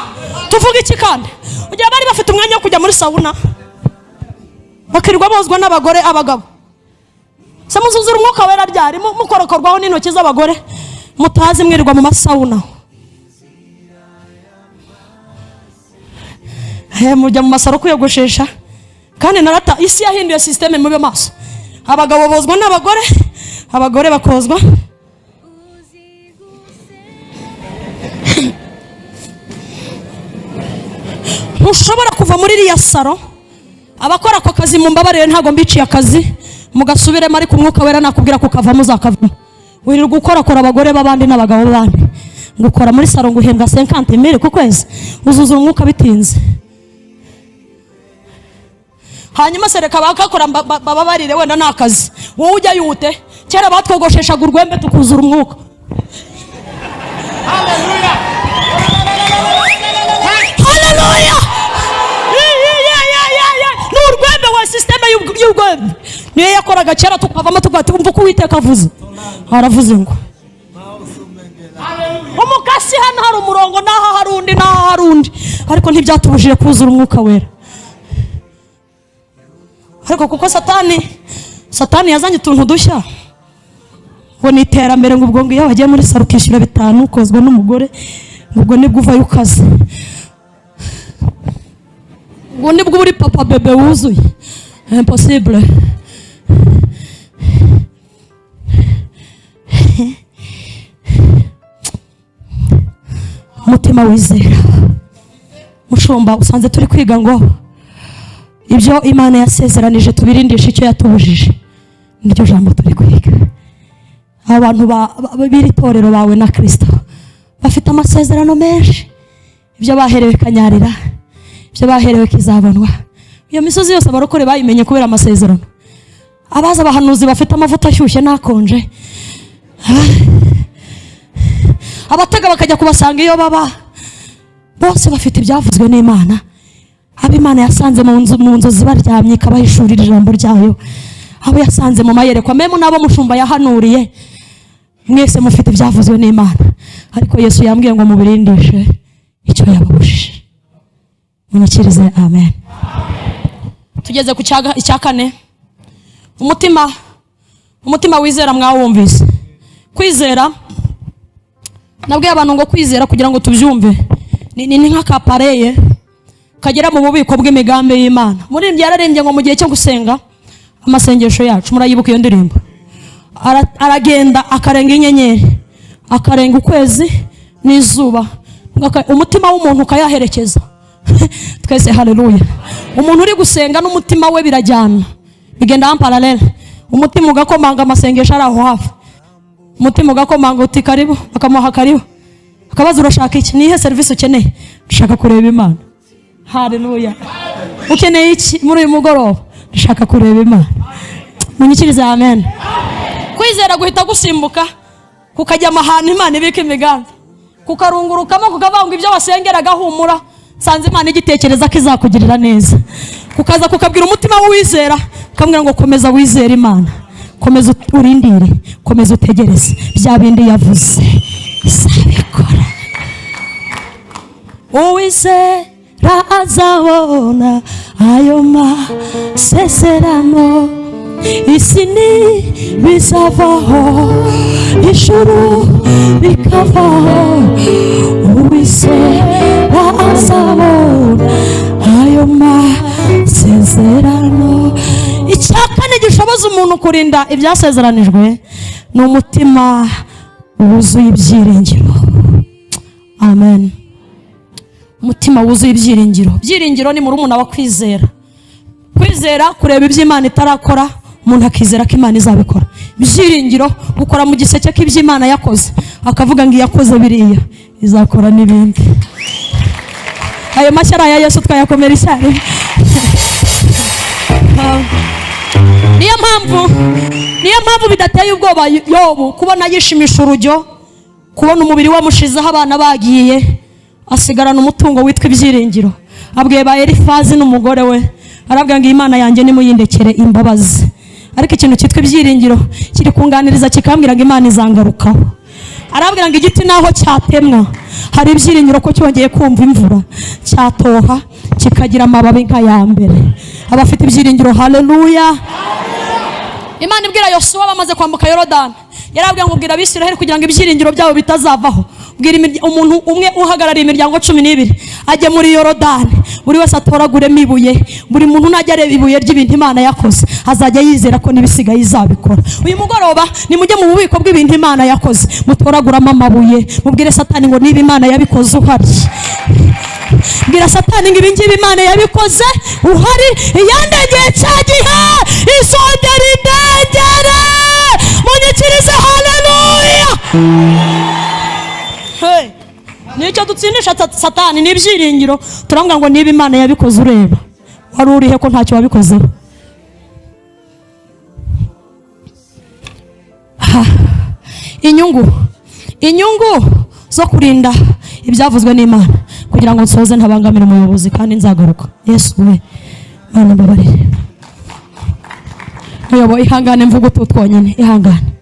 tuvuge Tuvuga iki kandi? Ugira bari bafite umwanya wo kujya muri sauna, bakirirwa bozwa n'abagore, abagabo se muzuzura Umwuka Wera ryari? Mukorokorwaho n'intoki z'abagore mutazi, mwirirwa mu ma sauna. Mujya mu masaro kwiyogoshesha. Kandi narata isi yahinduye système, mube maso. Abagabo bozwa n'abagore, abagore bakozwa. Ntushobora kuva muri iriya saro. Abakora ako kazi mu mbabarire, ntabwo mbiciye akazi, mugasubiremo, ariko Umwuka Wera nakubwira ko kavamo, uzakavamo. Wirirwa ukorakora abagore b'abandi n'abagabo b'abandi, ngo ukora muri saro, ngo uhembwa 50 mille ku kwezi. Uzuzura Umwuka bitinze. Hanyuma se reka bakakora, bababarire, wenda ni akazi. Wowe ujya yute? Kera batwogosheshaga urwembe tukuzura Umwuka. Hallelujah. Haleluya! Ni urwembe wa système y'urwembe niyo yakoraga kera, tukavamo tukumva uko Uwiteka avuze. Aravuze ngo umukasi, hano hari umurongo, n'aha hari undi, n'aha hari undi, ariko ntibyatubujije kuzura Umwuka Wera. Ariko kuko Satani yazanye utuntu dushya ngo ni iterambere, ngo ubwo ngo iyo wagiye muri saro ukishyura 5 ukozwa n'umugore, ngo ubwo nibwo uvayo ukaze, ngo nibwo uri papa bébé wuzuye. Impossible. Umutima wizera. Mushumba, usanze turi kwiga ngo ibyo Imana yasezeranije tubirindishe icyo yatubujije. Niryo jambo turi kwiga. Abantu b'iri torero bawe na Kirisito bafite amasezerano menshi, ibyo baherewe Kanyarira, ibyo baherewe Kizabonwa. Iyo misozi yose abarokore bayimenye kubera amasezerano. Abaza abahanuzi bafite amavuta ashyushye n'akonje, abatega bakajya kubasanga iyo baba bose, bafite ibyavuzwe n'Imana. Abo Imana yasanze mu nzu, mu nzozi baryamye, ikabahishurira ijambo ryayo, abo yasanze mu mayerekwa, même n'abo mushumba yahanuriye, mwese mufite ibyavuzwe n'Imana. Ariko Yesu yambwiye ngo mubirindishe icyo yababujije. Munyikirize amen. Tugeze ku icya kane, umutima wizera. Mwawumvise kwizera. Nabwiye abantu ngo kwizera, kugira ngo tubyumve, ni nk'akapareye kagera mu bubiko bw'imigambi y'Imana. Muririmbyi yararembye ngo mu gihe cyo gusenga amasengesho yacu, murayibuka iyo ndirimbo. Aragenda akarenga inyenyeri, akarenga ukwezi n'izuba, umutima w'umuntu ukayaherekeza. Twese haleluya! Umuntu uri gusenga n'umutima we birajyana, bigenda en parallèle. Umutima ugakomanga, amasengesho ari aho hafi, umutima ugakomanga uti: "Karibu." Bakamuha karibu, akabaza: "Urashaka iki? Ni iyihe serivisi ukeneye?" "Ndashaka kureba Imana." Haleluya! "Ukeneye iki muri uyu mugoroba?" "Ndashaka kureba Imana." Munyikirize amen. Kwizera guhita gusimbuka kukajya ahantu Imana ibika imigambi, kukarungurukamo, kukavuga ngo ibyo wasengeraga, humura, nsanze Imana igitekereza ko izakugirira neza. Kukaza kukabwira umutima w'uwizera, ukamubwira ngo komeza wizere Imana, komeza urindire, komeza utegereze, bya bindi yavuze izabikora. Uwizera azabona ayo masezerano. Isi ntibizavaho, ijuru rikavaho, uwizera azabona ayo masezerano. Icya kane gishoboza umuntu kurinda ibyasezeranijwe ni umutima wuzuye ibyiringiro. Amen. Umutima wuzuye ibyiringiro. Ibyiringiro ni murumuna wa kwizera. Kwizera kureba ibyo Imana itarakora, umuntu akizera ko Imana izabikora. Ibyiringiro gukora mu giseke k'ibyo Imana yakoze, akavuga ngo iyakoze biriya izakora n'ibindi. Ayo mashyi ari aya Yesu, twayakomera icyarimwe. Niyo mpamvu bidateye ubwoba Yobu kubona yishimisha urujyo, kubona umubiri wamushizeho, abana bagiye, asigarana umutungo witwa ibyiringiro. Abwiye ba Elifazi n'umugore we, arabwira ngo Imana yanjye nimuyindekere imbabazi, ariko ikintu cyitwa ibyiringiro kiri kunganiriza, kikambwira ngo Imana izangarukaho. Arabwira ngo igiti naho cyatemwa hari ibyiringiro ko cyongeye kumva imvura, cyatoha kikagira amababi nk'aya mbere. Abafite ibyiringiro, haleluya! Imana ibwira Yosuwa bamaze kwambuka Yorodani, yarabwiye ngo: "Bwira Abisiraheli kugira ngo ibyiringiro byabo bitazavaho, bwira umuntu umwe uhagarariye imiryango 12 ajye muri Yorodani, buri wese atoraguremo ibuye. Buri muntu najya areba ibuye ry'ibintu Imana yakoze, azajya yizera ko n'ibisigaye izabikora." Uyu mugoroba nimujye mu bubiko bw'ibintu Imana yakoze, mutoraguramo amabuye, mubwire Satani ngo: "Niba Imana yabikoze uhari," bwira Satani ngo: "Ibingibi Imana yabikoze uhari, iyandengeye cya gihe izongera indengere." Munyikirize haleluya! Hey. Nicyo dutsindisha Satani, ni ibyiringiro. Turavuga ngo: "Niba Imana yabikoze ureba, wari urihe ko ntacyo wabikozeho?" Ha. Inyungu zo kurinda ibyavuzwe n'Imana, kugira ngo nsoze ntabangamire umuyobozi kandi nzagaruka. Yesu we, Mana mbabarire. Muyobo, ihangane mvuga utu twonyine, ihangane.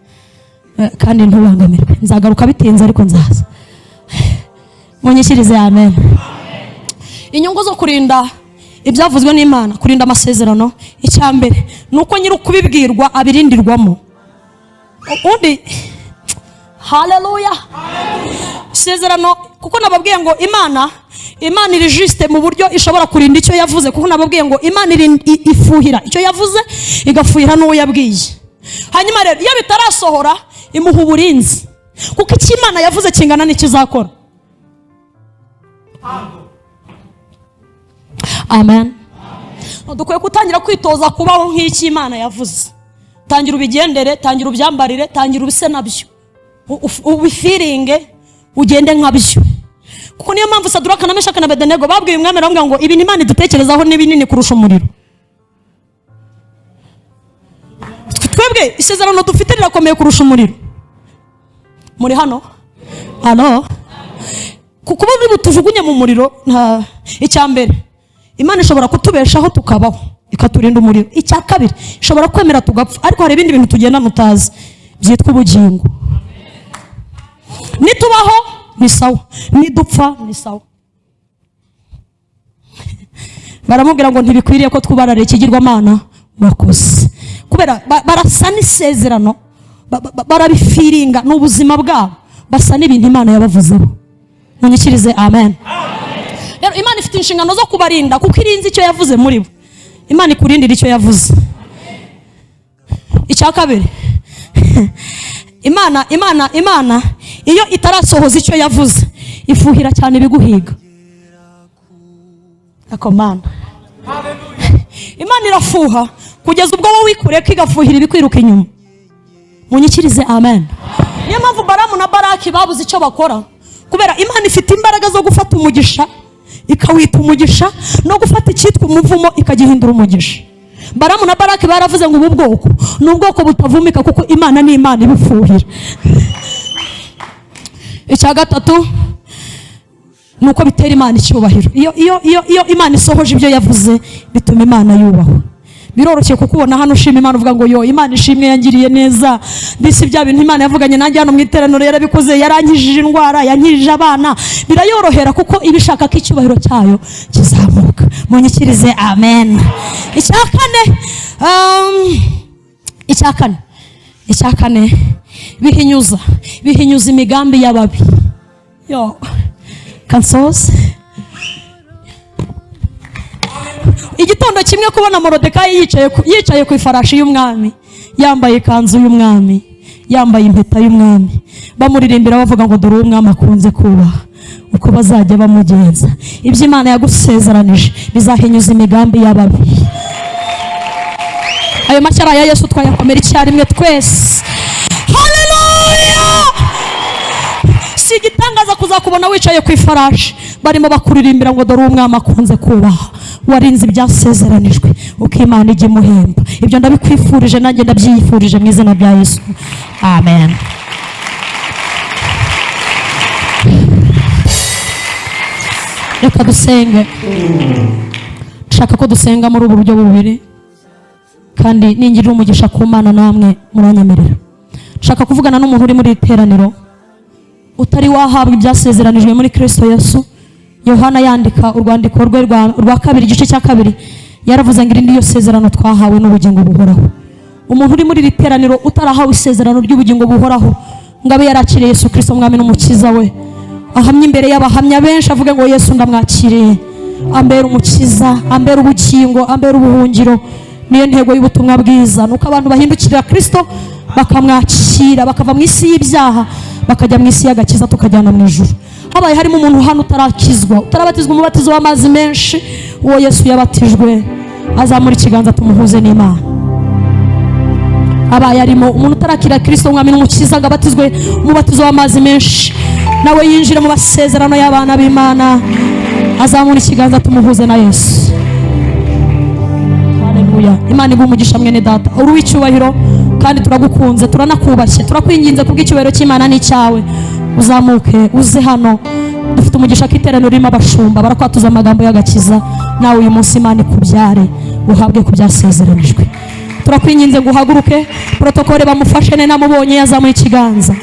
Kandi ntubangamirwe, nzagaruka bitinze ariko nzaza. Munyishyirize amen. Inyungu zo kurinda ibyavuzwe n'Imana, kurinda amasezerano: icya mbere ni uko nyiri ukubibwirwa abirindirwamo. Undi, haleluya! Isezerano, kuko nababwiye ngo Imana iri juste mu buryo ishobora kurinda icyo yavuze, kuko nababwiye ngo Imana ifuhira icyo yavuze, igafuhira n'uwo yabwiye. Hanyuma rero iyo bitarasohora imuha uburinzi, kuko icyo Imana yavuze kingana n'ikizakora. Amen. Dukwiye gutangira kwitoza kubaho nk'icyo Imana yavuze. Tangira ubigendere, tangira ubyambarire, tangira ubise nabyo, ubifiringe, ugende nkabyo, kuko niyo mpamvu Saduraka na Meshaka na Abedenego babwiye umwami, baramubwira ngo: "Ibintu Imana idutekerezaho ni binini kurusha umuriro." Twebwe isezerano dufite rirakomeye kurusha umuriro. Muri hano hano kuko ubu butujugunye mu muriro nta. Icya mbere, Imana ishobora kutubeshaho tukabaho, ikaturinda umuriro. Icya kabiri, ishobora kwemera tugapfa, ariko hari ibindi bintu tugendana utazi byitwa ubugingo. Nitubaho ni sawa, nidupfa ni sawa. Baramubwira ngo: "Ntibikwiriye ko twubarara ikigirwamana wakoze," kubera barasa n'isezerano, barabifiringa, ni ubuzima bwabo, basa n'ibintu Imana yabavuzeho. Munyikirize amen. Rero Imana ifite inshingano zo kubarinda kuko irinze icyo yavuze muri bo. Imana ikurindira icyo yavuze. Icya kabiri, Imana iyo itarasohoza icyo yavuze ifuhira cyane ibiguhiga. Ako Mana, Imana irafuha kugeza ubwo wowe wikureka, igafuhira ibikwiruka inyuma. Munyikirize amen. Niyo mpamvu Baramu na Baraki babuze icyo bakora, kubera Imana ifite imbaraga zo gufata umugisha ikawita umugisha, no gufata icyitwa umuvumo ikagihindura umugisha. Baramu na Baraki baravuze ngo: "Ubu bwoko ni ubwoko butavumika," kuko Imana ni Imana ibifuhira. Icya gatatu ni uko bitera Imana icyubahiro. Iyo Imana isohoje ibyo yavuze, bituma Imana yubahwa. Biroroshye kukubona hano ushima Imana, uvuga ngo: "Yo, Imana ishimwe, yangiriye neza. Mbese bya bintu Imana yavuganye nanjye hano mu iteraniro yarabikoze, yarankijije indwara, yankijije abana." Birayorohera kuko iba ishaka ko icyubahiro cyayo kizamuka. Munyikirize amen. Icya kane, bihinyuza imigambi y'ababi. Yo kansoze. Igitondo kimwe kubona Morodekayi yicaye ku ifarashi y'umwami, yambaye ikanzu y'umwami, yambaye impeta y'umwami, bamuririmbira bavuga ngo: "Dore uwo umwami akunze kubaha," uko bazajya bamugenza. Ibyo Imana yagusezeranije bizahinyuza imigambi y'ababi. Ayo mashyara ya Yesu twayakomera icyarimwe twese. Haleluya! Si igitangaza kuzakubona wicaye ku ifarashi, barimo bakuririmbira ngo: "Dore umwami akunze kubaha, warinze ibyasezeranijwe," uko Imana ijya imuhemba. Ibyo ndabikwifurije, nanjye ndabyifurije mu izina rya Yesu, amen. Reka dusenge. Nshaka ko dusenga muri ubu buryo bubiri, kandi ningirira umugisha ku Mana namwe muranyemerera. Nshaka kuvugana n'umuntu uri muri iri teraniro. Utari wahabwa ibyasezeranijwe muri Kristo Yesu, Yohana yandika urwandiko rwe rwa kabiri, igice cya kabiri, yaravuze ngo iri niyo sezerano twahawe n'ubugingo buhoraho. Umuntu uri muri iri teraniro utarahawe isezerano ry'ubugingo buhoraho, ngo abe yarakiriye Yesu Kristo Umwami n'Umukiza we, ahamye imbere y'abahamya benshi, avuge ngo Yesu ndamwakiriye, ambera umukiza, ambera ubugingo, ambera ubuhungiro. Niyo ntego y'ubutumwa bwiza, nuko abantu bahindukirira Kristo, bakamwakira, bakava mu isi y'ibyaha bakajya mu isi y'agakiza, tukajyana mu ijuru. Habaye harimo umuntu hano utarakizwa, utarabatizwa umubatizo w'amazi menshi, uwo Yesu yabatijwe, azamura ikiganza tumuhuze n'Imana. Abaye arimo umuntu utarakira Kristo Umwami n'Umukiza ngo abatizwe umubatizo w'amazi menshi, nawe yinjire mu masezerano y'abana b'Imana, azamura ikiganza tumuhuze na Yesu. Haleluya! Imana iguhe umugisha, mwene data, uri uw'icyubahiro kandi turagukunze, turanakubashye. Turakwinginze kubw'icyubahiro cy'Imana n'icyawe, uzamuke uze hano. Dufite umugisha ko iteraniro ririmo abashumba barakwatuza amagambo y'agakiza, nawe uyu munsi Imana ikubyare, uhabwe ku byasezeranijwe. Turakwinginze ngo uhaguruke, protocole bamufashe. Ne namubonye yazamuye ikiganza.